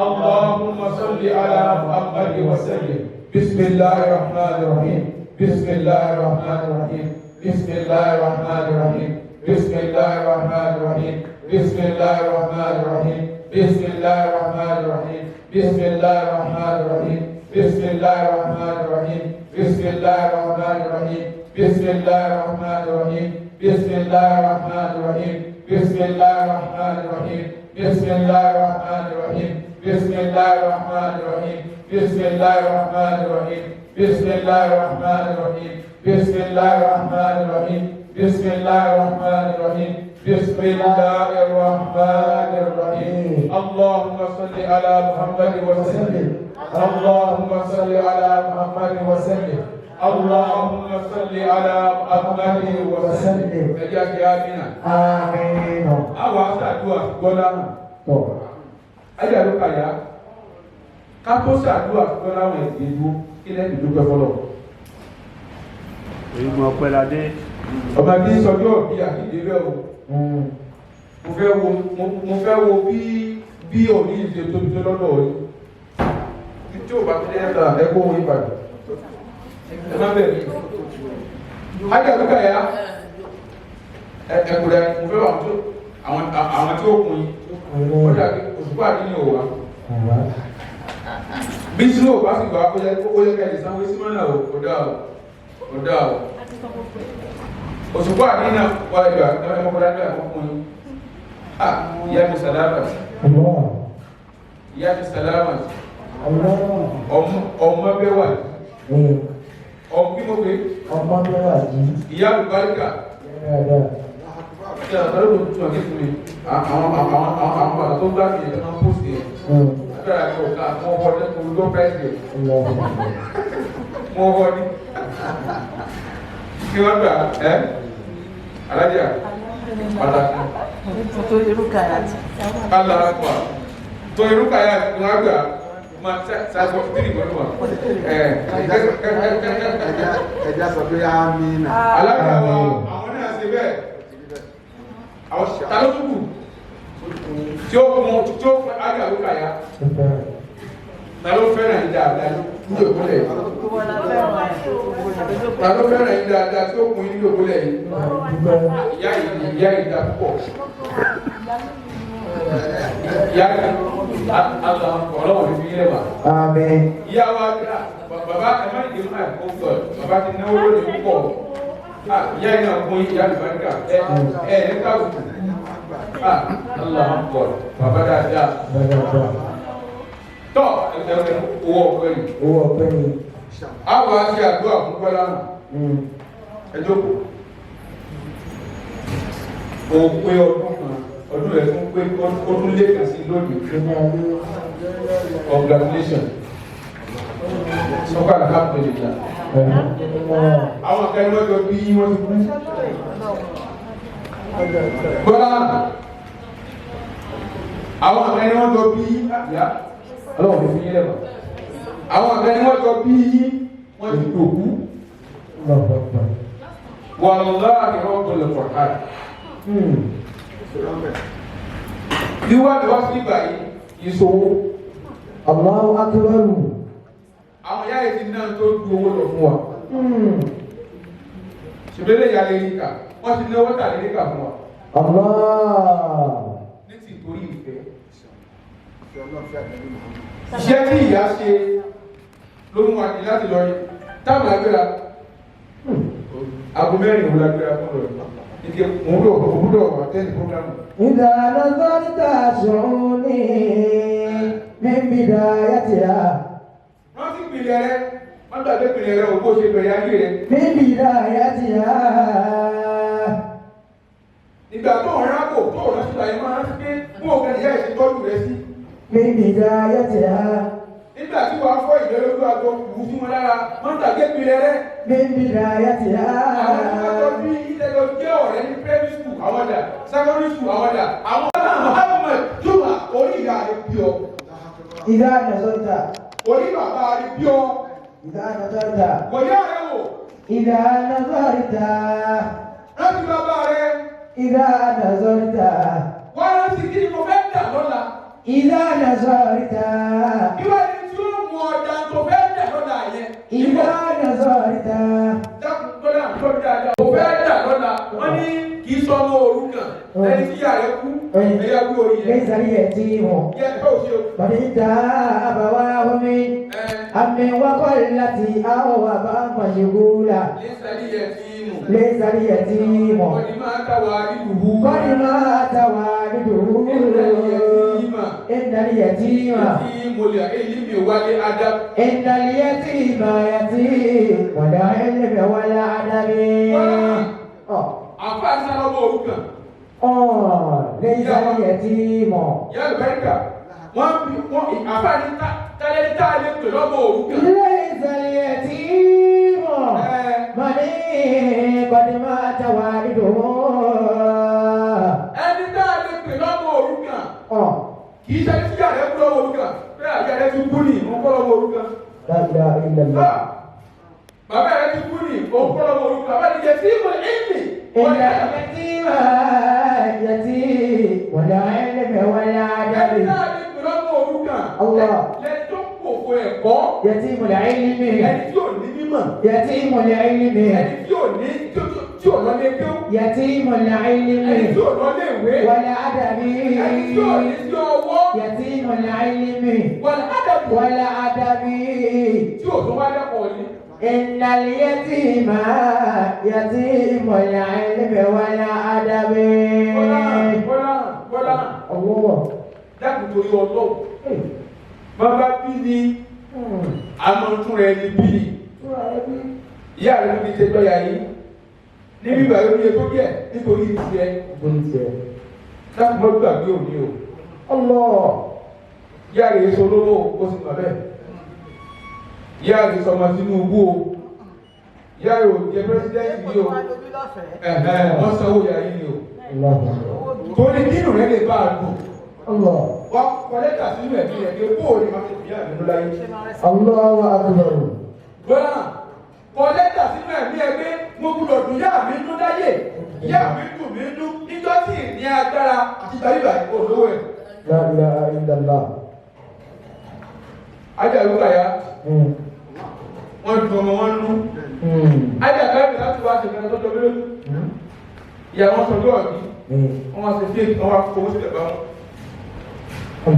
اللهم صل على محمد وسلم. بسم الله الرحمن الرحيم. بسم الله الرحمن الرحيم. بسم الله الرحمن الرحيم. بسم الله الرحمن الرحيم. بسم الله الرحمن الرحيم. بسم الله الرحمن الرحيم. بسم الله الرحمن الرحيم. بسم الله الرحمن الرحيم. بسم الله الرحمن الرحيم. بسم الله الرحمن الرحيم. بسم الله الرحمن الرحيم. بسم الله الرحمن الرحيم. بسم الله الرحمن الرحيم. بسم الله الرحمن الرحيم. بسم الله الرحمن الرحيم. بسم الله الرحمن الرحيم. بسم الله الرحمن الرحيم. بسم الله الرحمن الرحيم. بسم الله الرحمن الرحيم. اللهم صل على محمد وسلم. اللهم صل على محمد وسلم. اللهم صل على محمد وسلم. Ẹ jẹ́ kí á bí náà. Àmín. Àwọn aṣáájú gbọ́dá náà. Tọ́. Ayé àlùkàyà ká tó ṣàdúrà gbọ́dá àwọn ẹ̀sìn ìlú kí lẹ́yìn ìdúpẹ́ fọlọ́. Orígun ọpẹ́ la dé. Ọba tí ń sọjọ́ òbí àkìdé bẹ́ẹ̀ o. Mo fẹ́ wo mo fẹ́ wo bí bí òní ìṣe tóbi tó lọ́dọ̀ yìí. Tí o bá fi lẹ́yìn sára ẹ kó wọn ìbàdàn. Ẹ má bẹ̀rẹ̀. Ayé àlùkàyà ẹ kúrẹ́ mo fẹ́ wà àwọn àwọn tí ó kun yín. Ó dàbí òṣùpá àdínní ò wá. Bí sinú ò bá sì gbà ó yẹ ká ẹ lè sanwó sí mọ́nà o, kò dáa o, kò dáa o. Òṣùpá àdínní wà ìgbà ẹmọkùnrin àdínní àkọ́kọ́ yín. Ah, ìyá mi sàlámà, Allah. ìyá mi sàlámà, Allah. ọmọ bẹ́ wà, ọmọ kí mo pè é, Ọmọ bẹ́ẹ̀ wà yìí. ìyá àlùbáríkà, Dáadáa. ìyá àlùbáríkà tó tún àkíyèsí mi, àwọn àwọn àwọn àwọn àwọn bàtà tó gbá mi yẹn tó máa ń pòsì yẹn. Àbí Agbára mi ò ká mo họ ní mo ló fẹ́ ṣe. Mo họ ní. Kí wọ́n gbà ẹ́ alájà pàtàkì. Tó irúkà yàtì. Aláàpá. Tó irúkà yà wọ́n gbà máa ṣàṣọ tírì pẹ̀lú wa. Ẹja sọ pé amina. Alága wa àwọn náà ṣe bẹ́ẹ̀. Àwọn ta ló tún kù? Tí ó kún tí ó fẹ́ ága ló kà ya. Ta ló fẹ́ràn yín dáadáa ní òkúlẹ̀ yìí? Ta ló fẹ́ràn yín dáadáa tí ó kún yín ní òkúlẹ̀ yìí? Ìyá yìí ìyá yìí dá púpọ̀. Ìyá yìí ọlọ́wọ́ fi yín lẹ́wà. Àmín. Ìyá wa bàbá ẹ má dìde máa kó sọ bàbá ti náwó lónìí púpọ̀. Ìyá yìí náà kún ìyá àlùbáríkà ẹ ẹ ní káàbùkù. Allah akbar bàbá dáadáa. Tọ́ ẹ ẹ owó ọ̀pẹ yìí. Owó ọpẹ́ ni. Àwọn àti àdúrà fún Bọ́lá ẹ jókòó. Òpin ọdún kan ọdún rẹ̀ tún pé ọdún lẹ́ẹ̀kan sí lónìí. Congratulations. Sọ́kà alhamdulillah. Àwọn kan ní wọ́n jọ bí wọ́n ti kú. Bọ́lá àwọn kan ní wọ́n jọ bí yá ọlọ́run fi yín lẹ́wọ̀n. Àwọn kan ní wọ́n jọ bí wọ́n ti dòkú. Wallahi Rabbul Qur'an. Wíwá mi wá sí ìgbà yìí ìṣòwò. Allahu akbar. Àwọn ìyá yìí ti ná tó ju owó lọ fún wa. Ṣùgbọ́n ilé ìyá lè rí kà, wọ́n ti náwó tà lè rí kà fún wa. Allah. Ní ti torí ìfẹ́. Iṣẹ́ tí ìyá ṣe ló mú wa ní láti lọ rí. Táàmù lágbéra, aago mẹ́rin òun lágbéra fún lọ. Ike òun lò òun lò wà tẹ́lẹ̀ fúnramù. إذا نظرت شعوني من بدايتها Rántí ìpìlẹ̀ rẹ, wọ́n gbàgbé ìpìlẹ̀ rẹ òkú ṣe bẹ̀rẹ̀ ayé rẹ. من بدايتها Ìgbà tó ń rákò tó ń rántí ìgbà yẹn máa rántí pé bó o kan ìyá ìṣe tọ́jú rẹ sí. من بدايتها Nígbà tí wàá fọ́ ìjọ lójú aago wù sí wọn lára, wọ́n gbàgbé ìpìlẹ̀ rẹ. من بدايتها Àwọn tí wọ́n jọ bí ilẹ̀ lọ jẹ́ ọ̀rẹ́ ní primary school àwọn dà, secondary school àwọn dà, àwọn náà Muhammad Juma orí ìyá rẹ bí ọ, إذا نظرت orí bàbá rẹ bí ọ, إذا نظرت wòye rẹ wò, إذا نظرت rántí bàbá rẹ, إذا نظرت wá rántí kí ni mo fẹ́ dà lọ́la. إذا نظرت Kí wá ní tí ó mú ọjà tó fẹ́ dà lọ́la yẹn? إذا نظرت Dákun tọ́lá tó dáadáa. Mo fẹ́ dà lọ́la, wọ́n ní kì í sọ ọmọ òrukàn, ẹni tí ìyá rẹ kú, ẹ̀yà kú orí yẹn. ليس اليتيم Yẹ ẹ ò ṣe o. قد انتهى أبواه من Ẹ أم وقلت أو أبا مشغولا lẹ́sàlí yẹ tí mù. ليس اليتيم Wọ́n ní máa ká wa ìlú. قد مات والده إن اليتيم Tí mo lè ilimi wálé Adam. إن اليتيم يتيم ولا علم ولا عدم Àfa sálọ́mọ òrukàn. ليس اليتيم Ìyá àlùbáríkà. Wọ́n fi wọ́n àfa ní tálẹ́lí tá a lè pè lọ́mọ òrukàn. ليس اليتيم Ẹ من قد مات والده ẹni tá a lè pè lọ́mọ òrukàn. Kì í ṣe tí ìyá rẹ̀ kú lọ́mọ òrukàn. Bẹ́ẹ̀ àyà rẹ̀ ti kú ní òun kọ́ lọ́mọ òrukàn. لا إله إلا الله Bàbá rẹ̀ ti kú ní òun kọ́ lọ́mọ òrukàn. Bàbá rẹ̀ yẹ sí ìmọ̀ ìlì. إن اليتيم يتيم ولا علم ولا Ẹni عدم tá a lè pè lọ́mọ òrukàn. Allah. Lẹ́ni tó kòkó ẹ̀kọ́. يتيم العلم Ẹni tí ò ní mímọ̀. يتيم العلم Ẹni tí ò ní tí ò lọ lé kéwú. يتيم Ẹni العلم tí ò lọ lé ìwé. ولا عدم Ẹni tí ò ní sí ọwọ́. يتيم العلم Wàlá ádàbò ولا عدم tí ò tó wá lẹ́kọ̀ọ́ ni. إن اليتيم يتيم العلم ولا عدم Bọ́lá Bọ́lá Bọ́lá الله dákun torí ọlọ́run. Bàbá bí ni àmọ̀tún rẹ̀ ni bí ni. Ìyá rẹ̀ ló fi ṣe lọ́ọ̀yà yìí. Níbi ìgbà yóò ní ètò díẹ̀ nítorí tiẹ̀. Dákun mọ́ gbàgbé òní o. الله Ìyá rẹ̀ sọ lówó ó sì mọ̀ bẹ́ẹ̀. Ìyá rẹ̀ sọmọ Tinubu o. Ìyá rẹ̀ ò jẹ pírẹsidẹ́ǹtì yìí o. Wọ́n sanwó ìyá yìí ni o. Torí kínú rẹ̀ lè bá a dùn. Allah. Wọ́n kọ lẹ́tà sínú ẹ̀mí rẹ̀ pé bóò ni màá fi ìyá mi ló láyé. Allahu akbar. Gbọ́dọ̀ kọ lẹ́tà sínú ẹ̀mí ẹ pé mo gbúdọ̀ dùn ìyá mi nú láyé. Ìyá mi dùn mí nú níjọ́ tí ì ní agbára àti gbàgbà olówó ẹ̀. La ilaha illallah. Ajá ló kàyà, wọ́n dùn ọmọ wọn nú. Ajá káyọ̀ láti wá ṣe ìgbà tó jọ mí lójú. Ìyá wọn sọ lóò bí, wọ́n wá ṣe fíìmù, wọ́n wá fowó sílẹ̀ bá wọn.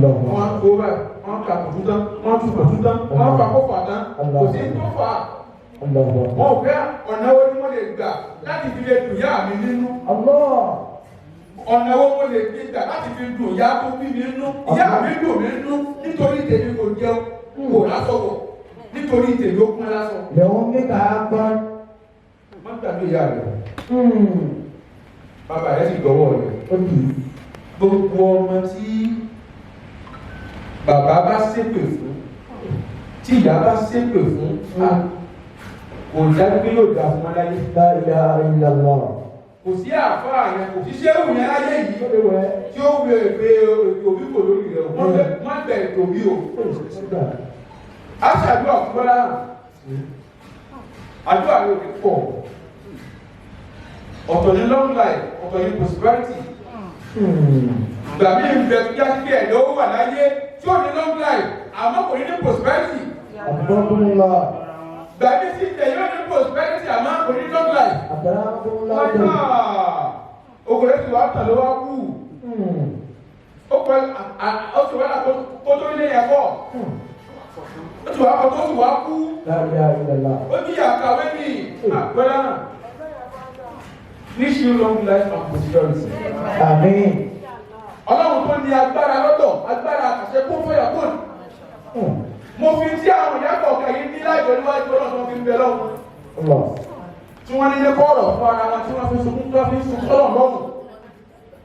Wọ́n wá kó báyìí, wọ́n kà kùtù tán, wọ́n tún kùtù tán, wọ́n fà kó fà tán, kò sí tó fà á. Wọ́n ò fẹ́ ọ̀nà wo ni wọ́n lè gbà láti fi lè dùn ìyá mi nínú. Ọ̀nà wo mo lè gbé gbà láti fi dùn ìyá tó bí mi nínú. Ìyá mi dùn mí nínú nítorí tèmi kò jẹun, kò lásọ̀wọ̀, nítorí tèmi ó kún lásọ. Lẹ́wọ̀n mi kà á gbọ́n. Má gbàgbé ìyá rẹ̀. Bàbá rẹ̀ sì gbọ́wọ́ rẹ̀. Gbogbo ọmọ tí bàbá bá ṣépè fún, tí ìyá bá ṣépè fún, kò dájú pé yóò dà fún wọn láyé. La ilaha illallah. Kò sí àáfàá yẹn, kò sí ṣéwù yẹn láyé yìí tí ó wù èpè òbí kò lórí rẹ̀ o. Wọ́n bẹ̀ ètò òbí o. A ṣàdúrà fún Bọ́lá. Àdúrà rẹ̀ ò ní pọ̀. Ọ̀tọ̀ ní long life, ọ̀tọ̀ ní prosperity. Ìgbà míì ń bẹ tó jásí pé ẹ̀dọ́ wà láyé tí ò ní long life, àmọ́ kò ní ní prosperity. Akramakumullah. Ìgbà míì sì ń bẹ yóò ní prosperity àmọ́ kò ní long life. Akramakumullah. Ogun rẹ̀ ti wá tàn ló wá kú. Ó pẹ́ ó sì wá là kó tó ilé yẹn kọ́. Ó sì wá kọ́ tó sì wá kú. La ilaha illallah. Ó ní àkàwé ní àgbẹ̀lá náà. Wish you long life and prosperity. Àmín. Ọlọ́run tó ní agbára lọ́dọ̀ agbára àṣẹ kó fọyà kó ní. Mo fi tí àwọn ìyá kọ̀ọ̀kan yìí ní láìpẹ́ níwájú Ọlọ́run tó fi ń bẹ lọ́wọ́. Allah. Tí wọ́n ní ilé kọ́ọ̀rọ̀ fún ara wọn tí wọ́n fi sunkún tí wọ́n fi ń sunkún sọ́lọ̀ lọ́rùn.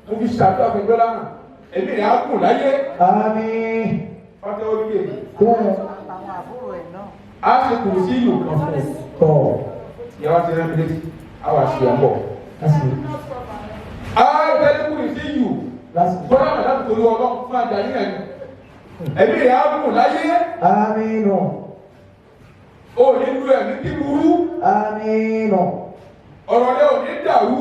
Mo fi ṣàdúrà fún ẹgbẹ́ lánàá. Èmi rẹ̀ á kù láyé. Àmín. Fájọ́ orí èyí. Bẹ́ẹ̀ Á ṣe kù sí ìlú kan fún un. tọ̀. Ìyá wa ti rán mi létí. A wà sí ọ̀pọ̀. Lásìkò. Á tẹ́lẹ̀ kù sí ìlú. Lásìkò. Bọ́lá màdá torí Ọlọ́run fún àjà yín ẹ̀mí. Ẹ̀mí rẹ̀ á kù láyé. Àmín. O ní lu ẹ̀mí bíburú. Àmín. Ọ̀rọ̀ rẹ̀ ò ní dàrú.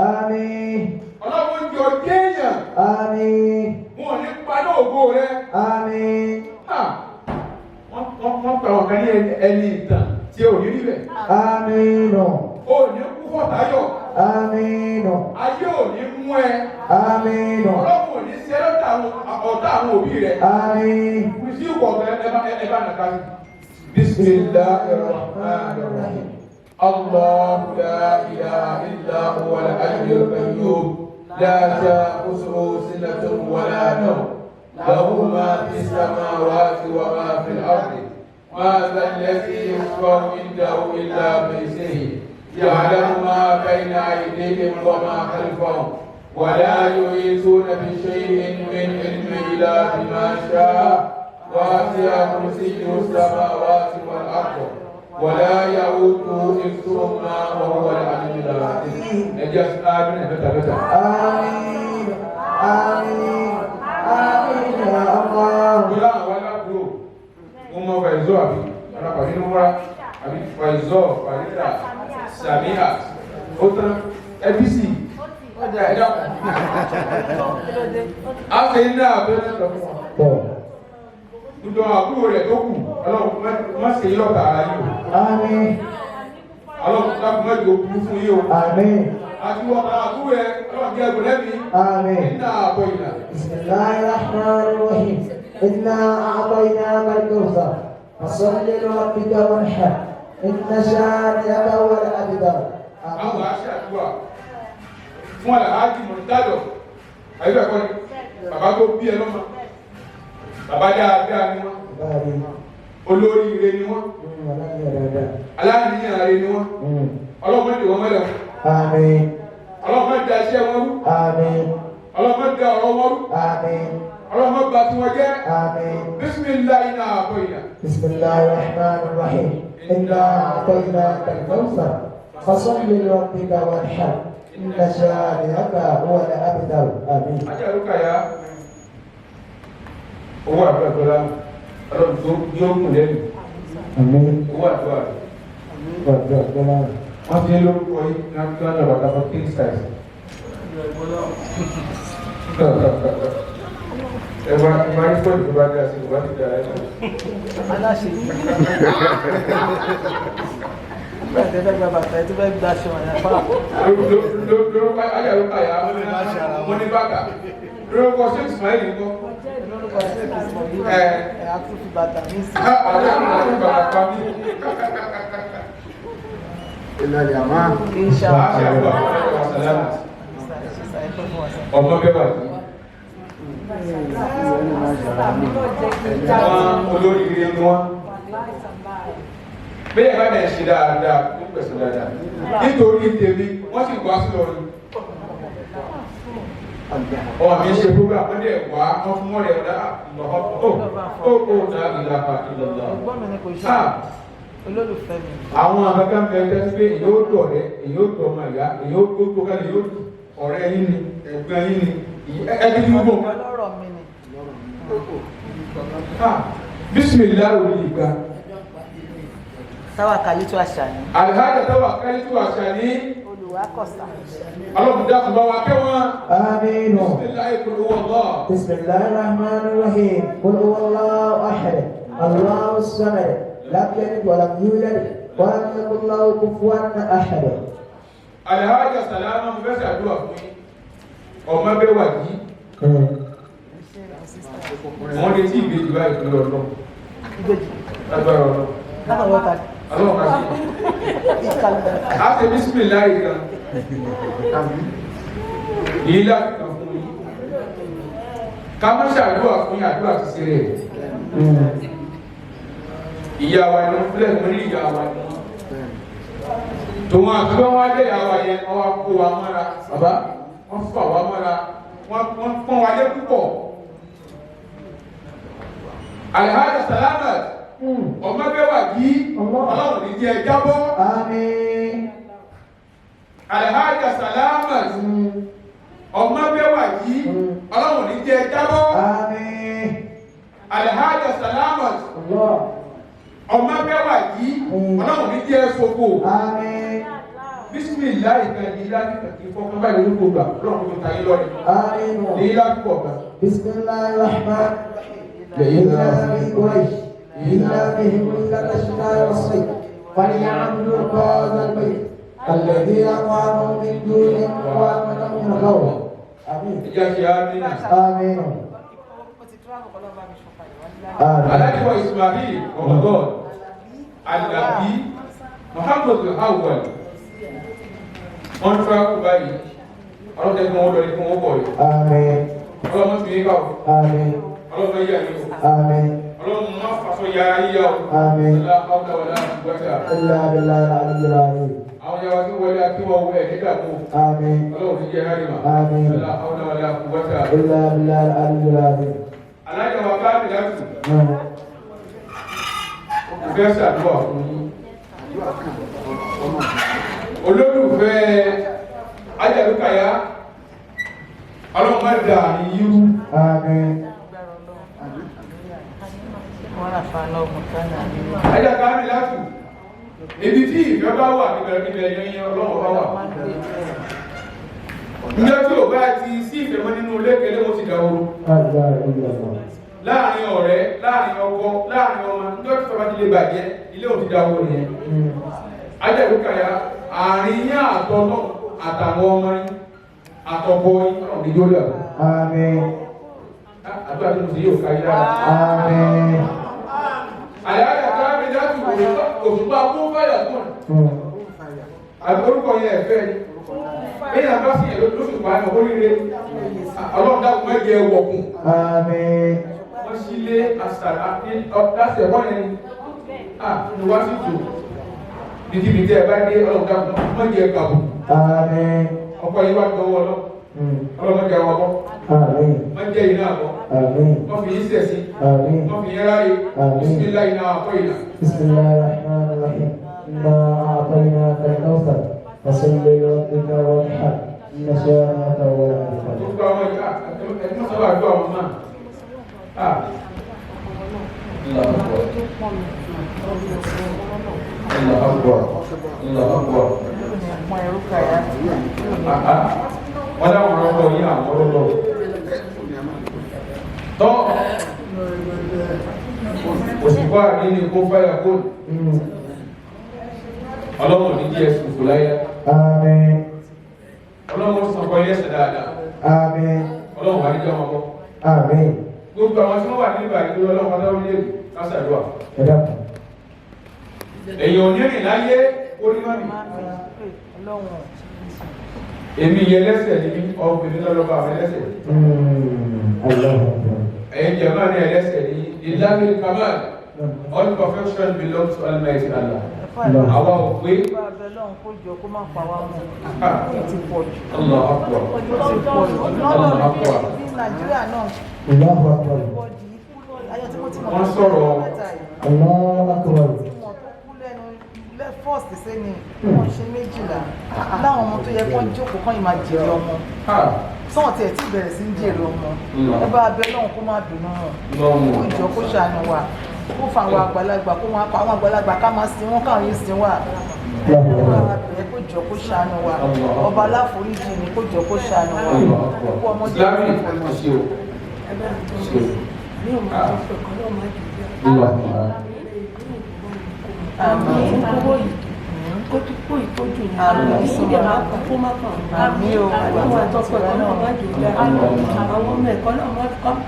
Àmín. Ọlọ́run jọ déèyàn. Àmín. Wọn ò ní paná ògo rẹ̀. Àmín. Wọ́n pa ọ̀kan ní ẹni ìtàn tí ò ní rí bẹ̀. Àmín. O ní kú fọ̀tayọ̀. Àmín. Ayé ò ní mú ẹ. Àmín. Ọlọ́run ò ní ṣe lọ́tà ọ̀tá àwọn òbí rẹ̀. Àmín. Kù sí ìkọ̀ọ̀kan ẹ bá nàka sí. Bismillahirrahmanirrahim. Allahu la ilaha illa huwa al-hayyul qayyum. La ta'khudhuhu sinatun wa la nawm. Lahu ma fi samawati wa ma fil ardi. Ma dha alladhi yashfa'u 'indahu illa bi'iznihi. Ya'lamu ma bayna aydihim wa ma khalfahum. Wa la yuhituna bi shay'in min 'ilmihi illa bima sha'a. وسع كرسيه السماوات والأرض ولا يؤوده حفظهما وهو العلي العظيم. Ẹjẹ́ àmín mẹ́ta mẹ́ta. Àmín. Àmín. Àmín ya Allah. Bóyá àwọn aláàbúrò mo mọ Faizọ́ àbí alápàdé ní múra àbí Faizọ́ Farida Samiha ó tán FBC ẹ̀dá á ṣe iná abẹ́rẹ́ lọ́wọ́. Tọ̀. Gbogbo àbúrò rẹ̀ tó kù Ọlọ́run má ṣe yọ̀ọ̀tà ara yìí o. Àmín. Ọlọ́run dákun má jẹ́ òkú fún yín o. Àmín. Àti wọ́n máa àbúrò rẹ̀ Ọlọ́run jẹ́ ẹgbẹ̀rún lẹ́mìí. Àmín. Iná àbọ̀ ìlà. بسم الله الرحمن الرحيم. إنا أعطيناك الكوثر فصل لربك وانحر إن شانئك هو الأبتر. Àwọn aṣẹ àdúrà fún Alhaji Mọ̀tádọ̀. Àyẹ̀wò ẹ̀kọ́ ni bàbá tó bí ẹ lọ́mọ. Bàbá dáadáa ni wọ́n. Olórí ire ni wọ́n. Aláàníyàn ire ni wọ́n. Ọlọ́run dè wọ́n mọ́lẹ̀. Àmín. Ọlọ́run da iṣẹ́ wọn rú. Àmín. Ọlọ́run da ọ̀rọ̀ wọn rú. Àmín. Ọlọ́run má bà tiwọn jẹ́. آمين. Bisimilayi náà àbọ̀ yìí. بسم الله الرحمن الرحيم. إنا أعطيناك الكوثر فصل لربك وانحر إن شانئك هو الأبتر. آمين. Ajá ló kà yá. Owó àdúrà tó lá. Ọlọ́run tó yóò kù lẹ́nu. آمين. Owó àdúrà. Wọ́n ti ní lórúkọ yìí ní wọ́n lọ bàtà fún king size. Ẹ wá máa ń pọ̀ jù bá dá sí ìwà ti dà ẹ́ lọ. Aláṣẹ yìí. Bẹ́ẹ̀ tẹ́ fẹ́ gba bàtà ẹ tó fẹ́ gba aṣọ yẹn fà. Lórúkọ ajá ló kà yá. Mo ní bàtà. Lórúkọ ṣé Ismail ń kọ́? Lórúkọ ṣé kìsìmọ̀ yìí. Ẹ. Ẹ á tún fi bàtà mí sí. Àjá àti bàtà pa mí. Ìlàlẹ̀ àmà. Insha Wàá ṣe Allah. àgbà ọ̀rọ̀ sàlámù. Ọmọ bẹ́ẹ̀ wà ní. Wọ́n olóríire ni wọ́n. Bẹ́ẹ̀ bá dẹ̀ ṣe dáadáa, ó pẹ̀sẹ̀ dáadáa. Nítorí tèmi, wọ́n sì wá sí lọ́rùn. Ọmọ mi ṣe program, wọ́n dẹ̀ wá, wọ́n fún wọ́n rẹ̀ ọ̀dá ó ó dá ìlàpá ìlọ̀lá. Ẹ̀gbọ́n mi ni kò ṣe. Olólùfẹ́ mi. Àwọn akẹ́kọ̀ọ́ ń bẹ tẹ́sí pé èyí ó dọ̀ rẹ, èyí ó dọ̀ ọmọ ìyá, èyí ó tó kálí, èyí ó ọ̀rẹ́ yín ni, ẹ̀gbọ́n yín ni, ẹbí ní gbogbo nǹkan. Ọlọ́rọ̀ mi ni. Bísímìlá òní ìgbà. Táwa Kálítù Àṣàní. Alhaja táwa Kálítù Àṣàní. Olùwákọ̀sà. Ọlọ́run dákun bá wa kẹ́ wọn. آمين. Bisimilahi kul huwa Allah. بسم الله الرحمن الرحيم. قل هو الله أحد الله الصمد لم يلد ولم يولد ولم يكن له كفوا أحد. Alhaja Salama mo fẹ́ ṣàdúrà fún yín. Ọmọ bẹ́ẹ̀ wà yìí. Wọ́n lè tí ìbejì báyìí lórí ọlọ́. Ìbejì. Lágbára ọlọ́. Látọwọ́ ta. Ọlọ́run ká ṣe. Ìkàlẹ̀. A ṣe bísímìláì kan. Yìí láti kan fún yín. Ká má ṣàdúrà fún yín, àdúrà ti ṣe rẹ̀. Ìyá wa ni wọ́n fúlẹ̀ mú ní ìyá wa ni wọ́n. Tòun àti wọn wá dé ìyá wa yẹn, wọ́n wá kó wa mọ́ra. Bàbá, wọ́n fà wá mọ́ra. Wọ́n pọ́n wa lé púpọ̀. Alhaja Salamat, ọmọ bẹ́ẹ̀ wà yí, ọlọ́run ní jẹ́ jábọ́. آمين. Alhaja Salamat, ọmọ bẹ́ẹ̀ wà yí, ọlọ́run ní jẹ́ jábọ́. آمين. Alhaja Salamat, الله. ọmọ bẹ́ẹ̀ wà yí, ọlọ́run ní jẹ́ ṣòfò. آمين. Bísímìláì kan yìí láti kàkí fọ́kàn báyìí ló gbà lọ́run tó ta yín lọ́rẹ̀. آمين. Ní láti pọ̀ kan. بسم الله الرحمن الرحيم. إلا قريش إلا بهم رحلة الشتاء والصيف فليعبدوا رب هذا البيت الذي أطعمهم من جوع وآمنهم من خوف. آمين. Ìjà ṣe á ní. آمين. آمين. Aláàjì wa Ismail Ramadan Alabi Muhammadu Awwal wọ́n tún á kú báyìí ọlọ́dẹ kí wọ́n lọ ní kí wọ́n bọ̀ yìí. آمين. Ọlọ́mọ sì ní ká o. آمين. Ọlọ́mọ yíyá ni o. آمين. Ọlọ́mọ má faṣọ yára yíyá o. آمين. Ọlá ọ̀gá wọlé àgbàtà. إلا بالله العلي العظيم. Àwọn yàrá tí wọlé akíwọ̀ wọ ẹ̀ nígbà mú. آمين. Ọlọ́run ti jẹ́ hárìmà. آمين. Ọlá ọ̀gá wọlé àgbàtà. إلا بالله العلي العظيم. Alájà wa bá mi láti. نعم. Mo fẹ́ ṣàdúrà fún yín. Olólùfẹ́ Ajalukaya, ọlọ́run má dà ní yíwú. آمين. Wọ́n rà fa náà mọ̀ kánà. Ajalukaya mi láti. Ibi tí ìfẹ́ bá wà níbẹ̀ níbẹ̀ yẹn ọlọ́run bá wà. Níjọ́ tí ò bá ti sí ìfẹ́ mọ́ nínú ilé kẹlẹ́ mo ti dà ooru. لا إله إلا الله. Láàárín ọ̀rẹ́, láàárín ọkọ, láàárín ọmọ, níjọ́ tí ìfẹ́ bá ti lè bàjẹ́, ilé ò ti dà ooru yẹn. Ajalukaya, àárín yín àtọ́tọ́ àtàwọn ọmọ yín àtọkọ yín ọ̀rọ̀ ní yóò dàrú. آمين. Àdúrà tí mo sì yóò káyé lára. آمين. Àyàkà káàmì láti òṣùpá kún fáyà kún. Àbí orúkọ yẹn ẹ̀fẹ́ ni. Bẹ́ẹ̀ni àbá sì yẹn lóṣùpá ní oríire. Ọlọ́run dákun má jẹ́ wọ̀kùn. آمين. Wọ́n sí lé àṣà láti ẹ̀kọ́ yẹn ni. À ní wá sí tò. Bìtìbìtì ẹ̀ bá dé ọlọ́run dákun má jẹ́ kàbù. آمين. Ọkọ yìí wá dọwọ́ lọ. Ọlọ́run jẹ́ wọn bọ́. Àmín. Wọ́n jẹ́ iná bọ́. Àmín. Wọ́n fi yín sẹ̀sí. Àmín. Wọ́n fi yín ráre. Àmín. Bisimilayi náà àkọ́ ìlà. Bismillahir Rahmanir Rahim. Inna a'tainaka al-kawthar. Fasalli li rabbika wanhar. Inna shani'aka huwal abtar. Gbogbo àwọn ìyá ẹni sábà gbọ́ àwọn náà. Allahu Akbar. Allahu Akbar. Allahu Akbar. Wọ́n dáwọn ọ̀rọ̀ yìí àwọn ọlọ́lọ́. Tọ́ òṣùpá nínú kó fáyà kó ọlọ́run ní díẹ̀ ṣùfù láyé. Àmín. Ọlọ́run sàn kọ́ ilé ẹ̀sẹ̀ dáadáa. Àmín. Ọlọ́run wà níjọ́ wọn bọ́. Àmín. Gbogbo àwọn tí wọ́n wà nígbà yìí lórí ọlọ́run pátá orílẹ̀ èdè lásàdúrà. Ẹ dákun. Èèyàn ò ní rìn láyé orí má mi. Èmi yẹ lẹ́sẹ̀ ní ọkùnrin lọ́lọ́ba mi lẹ́sẹ̀. Allahu Akbar. Ẹ̀yin jẹ̀ máa ní ẹlẹ́sẹ̀ ní ìlànà kamal. All perfection belongs to Almighty Allah. Àwa ò pé. Allahu Akbar. Allahu Akbar. Allahu Akbar. Wọ́n sọ̀rọ̀. Allahu Akbar. First sẹ́ni wọ́n ṣe méjìlá láwọn ọmọ tó yẹ kó jókòó kán yìí máa jèrè ọmọ sọ́wọ́n tiẹ̀ tí bẹ̀rẹ̀ sí ń jèrè ọmọ ẹ bá abẹ lọ́hùn kó má bínú hàn kó ìjọ kó ṣàánú wa kó fa àwọn àgbàlagbà kó máa pa àwọn àgbàlagbà ká máa sin wọn káwọn yìí sin wa ẹ bá abẹ kó jọ kó ṣàánú wa ọba aláforíjì ni kó jọ kó ṣàánú wa kó ọmọdé Àmín. Kó tó kó ìtọ́jú ní ìdè máa kàn kó má kàn àwọn àtọ́kọ̀ ẹ̀kọ́ náà má jò dáa àwọn ọmọ ẹ̀kọ́ náà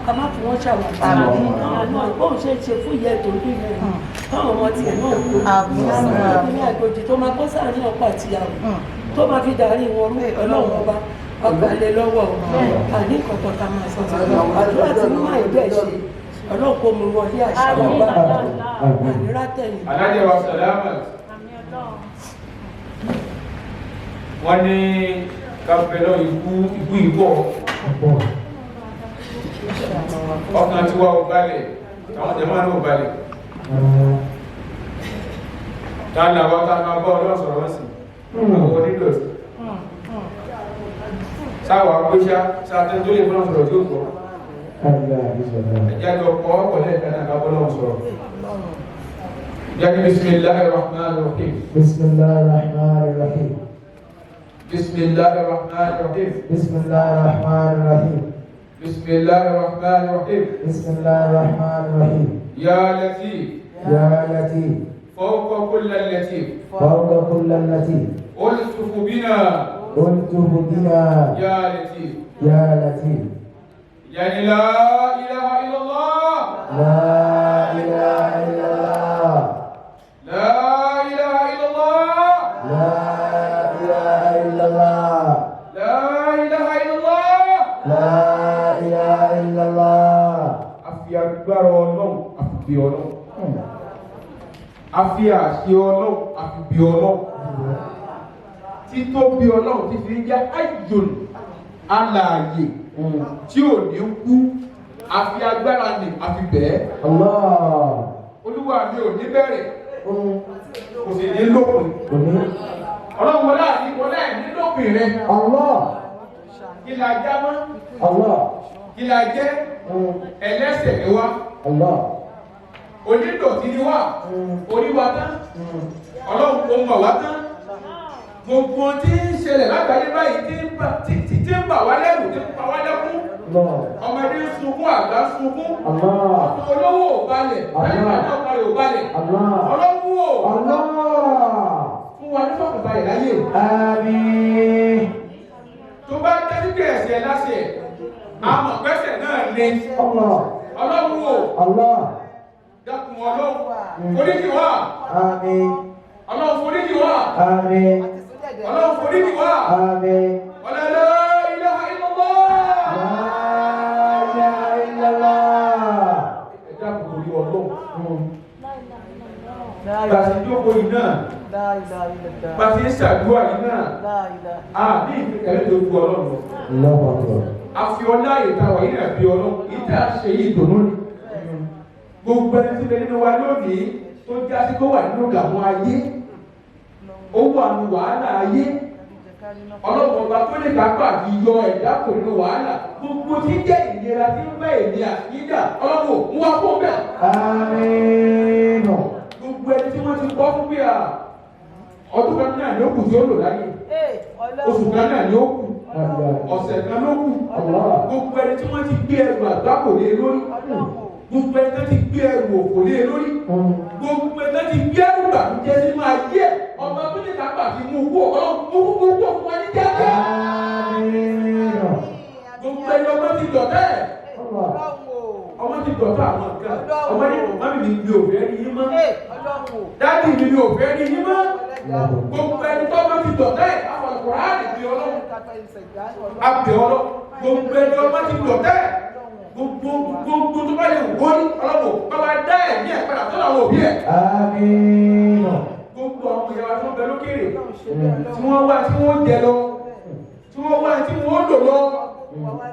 ká má fi wọ́n ṣàwàdà náà bóun ṣe ṣe fún ìyá ètò ìlú yẹn káwọn ọmọ tiẹ̀ náà kó ní àgbòjì tó máa kó sáàárín ọkọ àtìyàwó tó máa fi darí wọn rú ọlọ́run ọba ọgbàlẹ̀ lọ́wọ́ àní kọ̀ọ̀kan ká máa sọ àdúrà tí mímọ́ ìbẹ̀ ṣe ọlọ́run kò mú wọlé àṣà ọba ànírà tẹ̀yìn. Alájẹ wa sàlámà. Wọ́n ní káfíńlọ́ ikú ikú ìbọ̀. Ọkàn tiwa ò balẹ̀, àwọn jẹ̀mọ́ náà ò balẹ̀. Ta ni àwọn tá a máa bá ọlọ́run sọ̀rọ̀ wọ́n sí? Àwọn onídọ̀tí. Sáwọ̀ agbóṣá, sáà tó lè fọ́nà sọ̀rọ̀ tí ó gbọ́. Ẹjẹ́ lọ kọ́ ọ̀lẹ́ ìkànnà kábọ́ lọ́wọ́ sọ̀rọ̀. Jẹ́ bismillahir rahmanir rahim. Bismillahir rahmanir rahim. Bismillahir rahmanir rahim. Bismillahir rahmanir rahim. Bismillahir rahmanir rahim. Bismillahir rahmanir rahim. Ya Latif. Ya Latif. Fawqa kulli latif. Fawqa kulli latif. Ultuf bina. Ultuf bina. Ya Latif. Ya Latif. يعني لا إله إلا الله. لا إله إلا الله. لا إله إلا الله. لا إله إلا الله. لا إله إلا الله. لا إله إلا الله. Àfi agbára Ọlọ́run, àfi bí Ọlọ́run. Àfi àṣẹ Ọlọ́run, àfi bí Ọlọ́run. Títóbi Ọlọ́run ti fi ń jẹ́ àjòlù alààyè tí ò ní kú, àfi agbára ni àfi bẹ́ẹ̀. Allah. Olúwa mi ò ní bẹ̀rẹ̀, kò sì ní lópin. Ọlọ́run wọlé àní wọlé àní lópin rẹ. Allah. Kí la já mọ́? Allah. Kí la jẹ́? Ẹlẹ́sẹ̀ ni wá. Allah. Onídọ̀tí ni wá. Orí wa tán. Ọlọ́run kò mọ̀ wá tán. Gbogbo tí ń ṣẹlẹ̀ lágbàáyé báyìí tí ń bà wá lẹ́rù tí ń pa wá lẹ́kún. Ọmọdé ń sunkún, àgbà ń sunkún. Olówó ò balẹ̀, táyà náà balẹ̀ ò balẹ̀. Ọlọ́run ò fún wa ní fọkànbalẹ̀ láyé. Àmín. Tó bá jẹ́ pé ẹ̀ṣẹ̀ láṣẹ, àmọ̀ pẹ́sẹ̀ náà le. Ọlọ́run ò dákun Ọlọ́run foríjì wá. Àmín. Ọlọ́run foríjì wá. Àmín. Ọlọ́run foríjì wá. Àmín. Wala la ilaha illallah. La ilaha illallah. Ẹ dákun torí Ọlọ́run. Gbàsí jókòó yìí náà. Bá a ti ń ṣàdúrà yìí náà, a ní ìfikẹ́lẹ́ tó ju Ọlọ́run lọ. A fi ọlá ìtawà yìí náà bí Ọlọ́run, yìí tá a ṣe yìí dùnú ni. Gbogbo ẹni tí bẹ nínú wa lónìí tó já sí kó wà nínú ìdààmú ayé, ó wà nínú wàhálà ayé. Ọlọ́run ọba tó lè kápá àti yọ ẹ̀dá kò nínú wàhálà. Gbogbo tí ń jẹ́ ìnira tí ń bá èmi àkídà, Ọlọ́run ò mú wa kó bẹ́ẹ̀. Àmín. Gbogbo ẹni tí wọ́n ti kọ́ fún bí a ọdún kan náà ni ó kù tí ó lò láyé, oṣù kan náà ni ó kù, ọ̀sẹ̀ kan ló kù. Gbogbo ẹni tí wọ́n ti gbé ẹrù àgbákò lé lórí, gbogbo ẹni tó ti gbé ẹrù òfò lé lórí, gbogbo ẹni tó ti gbé ẹrù bàmíjẹ́ sínú ayé ẹ̀, ọba tó lè kápá àti mú kú Ọlọ́run mú kú kú fún wa ní kíákíá. Gbogbo ẹni ọmọ ti dọ̀tá ẹ̀, ọmọ ti dọ̀tá àwọn nǹkan, ọmọ ní màmí mi mi ò fẹ́ rí yín mọ́, dáàdì mi mi ò fẹ́ rí yín mọ́. Gbogbo ẹni tó ọmọ ti dọ̀tá ẹ̀, àwọn Kùránì bí Ọlọ́run, àbẹ̀ Ọlọ́run. Gbogbo ẹni ọmọ ti dọ̀tá ẹ̀, gbogbo gbogbo tó bá lè wò ní Ọlọ́run bá wa dá ẹ̀mí ẹ̀ padà sọ́dọ̀ àwọn òbí ẹ̀. Àmín. Gbogbo àwọn ìyá wa tó ń bẹ lókèrè tí wọ́n wá tí wọ́n jẹ lọ, tí wọ́n wá tí wọ́n lò lọ,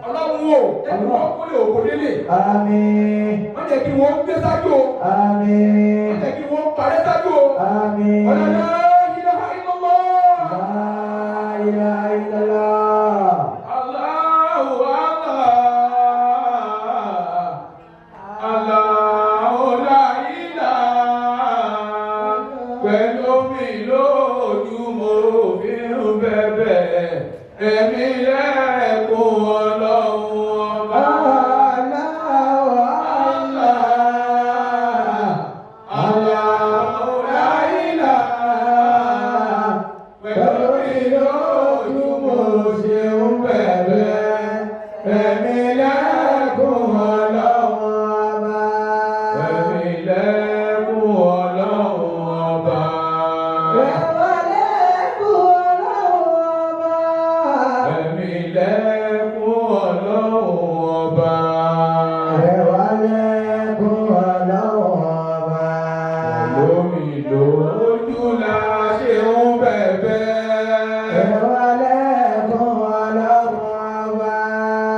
Ọlọ́run o, jẹ́ kí wọ́n kólé òkò délé. Àmín. Má jẹ́ kí wọ́n gbé sájú o. Àmín. Má jẹ́ kí wọ́n parẹ́ sájú o. Àmín. Ọlọ́run la ilaha illallah. La ilaha illallah. Allahu Allah. Allahu la ilaha. Pẹ̀lú mi lójú mo fi ń bẹ̀bẹ̀. Ẹ̀mí lẹ́kùn Ọlọ́run ọba. Allahu Allah. Allahu la ilaha. Pẹ̀lú mi lójú mo ṣe ń bẹ̀bẹ̀. Ẹ̀mí lẹ́kùn Ọlọ́run Ọba. Ẹ̀mí lẹ́kùn Ọlọ́run ọba. Ẹ̀mí lẹ́kùn Ọlọ́run ọba. Pẹ̀lú mi lójú la ṣe ń bẹ̀bẹ̀.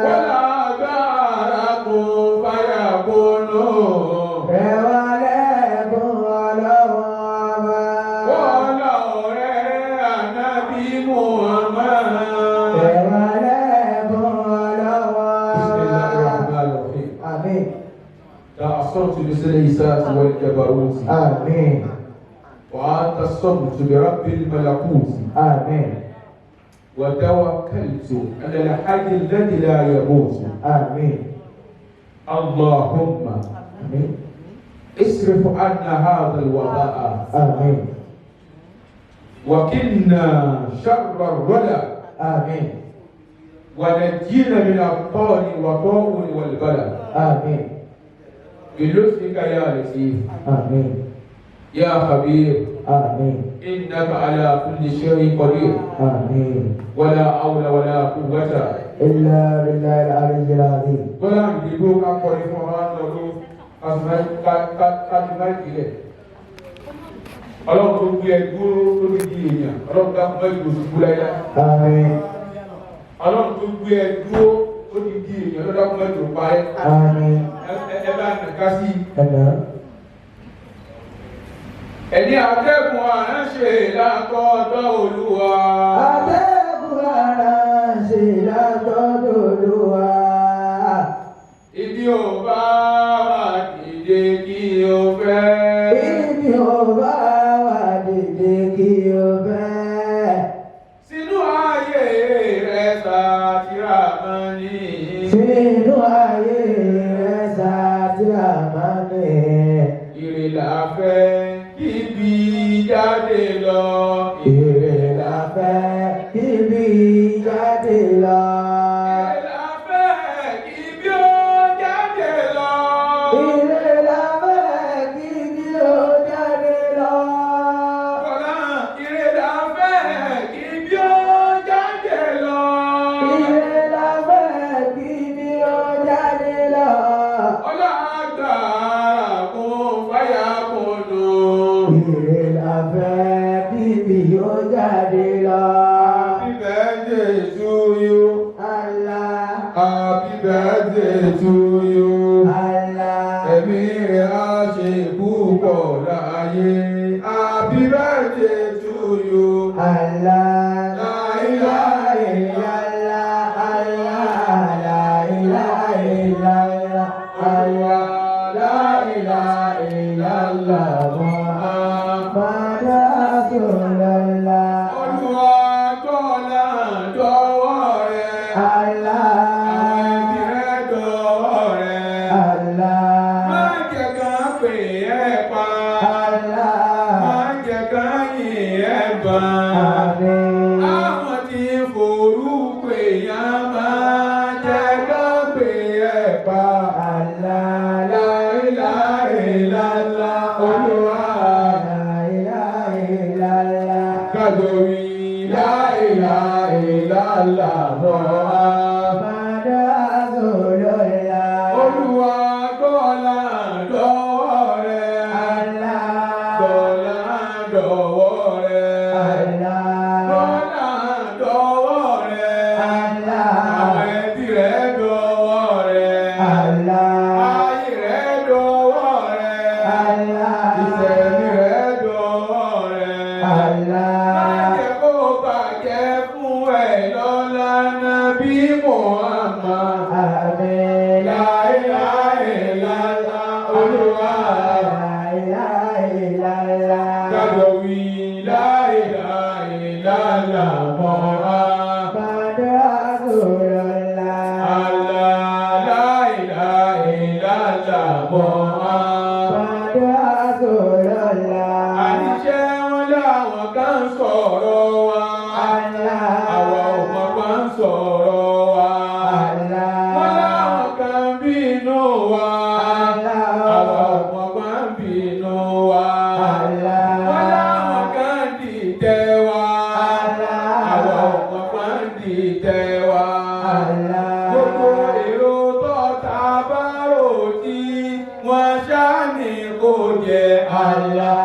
Wọ́n lágbára kó fáyà kó nù. Wọ́n lọ̀rẹ́ ànábì Muhammad. Bismillahirrahmanirrahim. Àmín. تعصرت بالسليسات والجبروت Àmín. وأنت الصمت برب الملكوت Àmín. وتوكلت على الحي الذي لا يموت. Àmín. اللهم Àmín. اصرف عنا هذا الوباء Àmín. وقنا شر الردى Àmín. ونجينا من الطار والطاعون والبلاء Àmín. بلطفك يا لطيف Àmín. يا خبير Àmín. إنك على كل شيء قدير. Àmín. ولا حول ولا قوة إلا بالله العلي العظيم. Bọ́lá ìdìbò ká kọrin fún ọmọ lọ́dún kájúmá ìpìlẹ̀. Ọlọ́run tó gbé ẹgbó lórí di èèyàn, Ọlọ́run dákun mọ́ ìgbò ṣubú láyé. Àmín. Ọlọ́run tó gbé ẹgbó lórí di èèyàn, Ọlọ́run dákun mọ́ ìgbò parẹ́. Àmín. Ẹ bá nàka sí i. Ẹ̀nà. Ẹni atẹ́gùn àránṣe látọ̀dọ̀ Olúwa. Atẹ́gùn ara ṣe látọ̀dọ̀ Olúwa. Ibi ò bá wà dìde kí o fẹ́. Ibi ò bá wà dìde kí o fẹ́. Sínú ayé rẹ̀ sátìrà mọ́ ní. Sínú ayé rẹ̀ sátìrà máa ní. Ire la fẹ́ kíbi jáde lọ. Ire la fẹ́ Allah, la ilaha illallah, Allah, la ilaha illallah, Allah, la ilaha illallah, Muhammad Rasulullah. Olúwa tọ́lá dọ́wọ́ rẹ̀. Allah, Àwọn ẹbí rẹ̀ dọ́wọ́ rẹ̀. Allah, Má jẹ́ ká pè é pa. Allah, Má jẹ́ ká yìn ẹ́ bá. Àmín. Àwọn tí forúkọ èèyàn máa jẹ́ ká pè é pa. Allah, La ilaha illallah, Olúwa. la ilaha illallah. Kájọ wí la ilaha illallah Muhammad. Muhammad Rasulullah. Olúwa gbọ́lá dọ́wọ́ rẹ̀. Allah, Gbọ́lá dọ́wọ́ rẹ̀. Allah, Gbọ́lá dọ́wọ́ rẹ̀. Allah, Àwọn ẹbí rẹ̀ dọ́wọ́ rẹ̀. Allah, Ayé rẹ̀ dọ́wọ́ rẹ̀. Allah, Ìṣẹ̀mí rẹ̀ dọ́wọ́ rẹ̀. Má Allah. jẹ́ kó bàjẹ́ fún ẹ lọ́lá Nábì Muhammad. Àmín. La ilaha illallah, Olúwa. La ilaha illallah. Kájọ wí la ilaha illallah Muhammad. Muhammad Rasulullah. Allah, la ilaha illallah Muhammad. Muhammad Rasulullah. Àníṣe wọn láwọn kan sọ̀rọ̀ wa. Allah, Àwa ò mọ̀ pa ń sọ̀rọ̀ wa. Allah, Wọ́n láwọn kan bínú wa. Allah, Àwa ò mọ̀ pa ń bínú wa. Allah, Wọ́n láwọn kan dìtẹ̀ wa. Allah, Àwa ò mọ̀ pa ń dìtẹ̀ wa. Allah. Gbogbo èrò tọ́ta bá rò tí wọ́n ṣá ní kò jẹ́ Allah,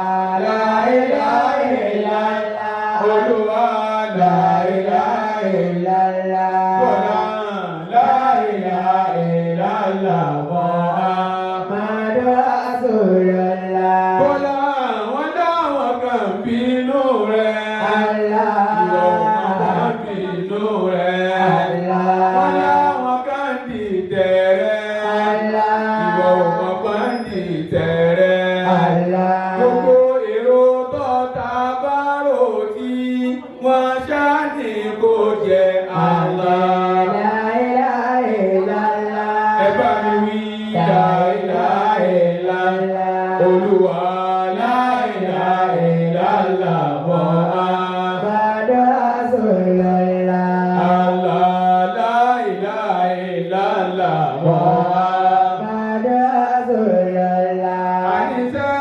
la ilaha illallah. Olúwa la ilaha illallah. Bọ́lá la ilaha illallah Muhammad. Muhammad Rasulullah. Bọ́lá wọn dáwọn kan bínú rẹ̀. Allah, Ìwọ máa bínú rẹ̀. Allah, Wọ́n láwọn kan dìtẹ̀ rẹ̀. Allah, Ìwọ máa dìtẹ̀ rẹ̀. Allah. Gbogbo èrò tọ́ta bá rò tí wọ́n ṣá ní kò jẹ́ Allah. La ilaha illallah. Ẹ bá mi wí la ilaha illallah. Olúwa la ilaha illallah Muhammad. Muhammad Rasulullah. Allah la ilaha illallah Muhammad. Muhammad Rasulullah. Àníṣe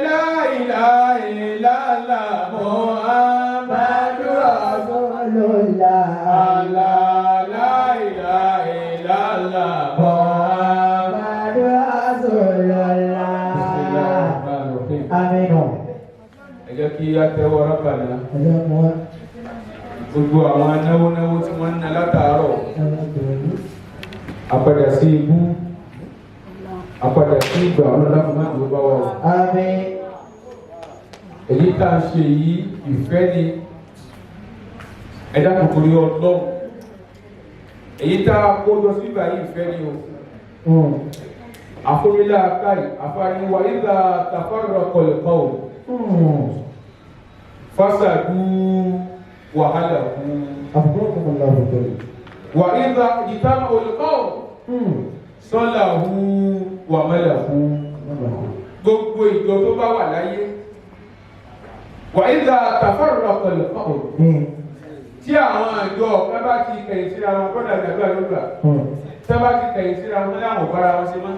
la ilaha illallah Muhammad Rasulullah. Allah la ilaha illallah Muhammad. Muhammad Rasulullah. Aminu. Ẹ jẹ́ kí á tẹ́wọ́ rábàlá Ọjọ́ mú wa. gbogbo àwọn náwónáwó tí wọ́n ń ná látàárọ̀ àpadà sí ibú àpadà sí ìgbà ọlọ́dàkùn máa ń bá wa o. Àmín. Èyí tá a ṣe yìí ìfẹ́ ni ẹ̀dá kòkòrò ọlọ́run èyí tá a kó jọ síbà yìí ìfẹ́ ni o. Àforílà káì àfààní wa ìgbà tàfàrọ̀ kọlẹ̀kọ́ o fásádù wàhálà kú Afurukumullahu khair. wà ìgbà ìtàn olùkọ́ sọ́làhù wàmẹ́lẹ̀hù gbogbo ìjọ tó bá wà láyé wà ìgbà tàfàrọ̀ kọlẹ̀kọ́ o tí àwọn àjọ ọ̀pẹ bá ti kẹ̀yìn síra wọn kọ́dà ìgbàgbọ́ àlùgbà tẹ́ bá ti kẹ̀yìn síra wọn láwọn ò bára wọn ṣe mọ́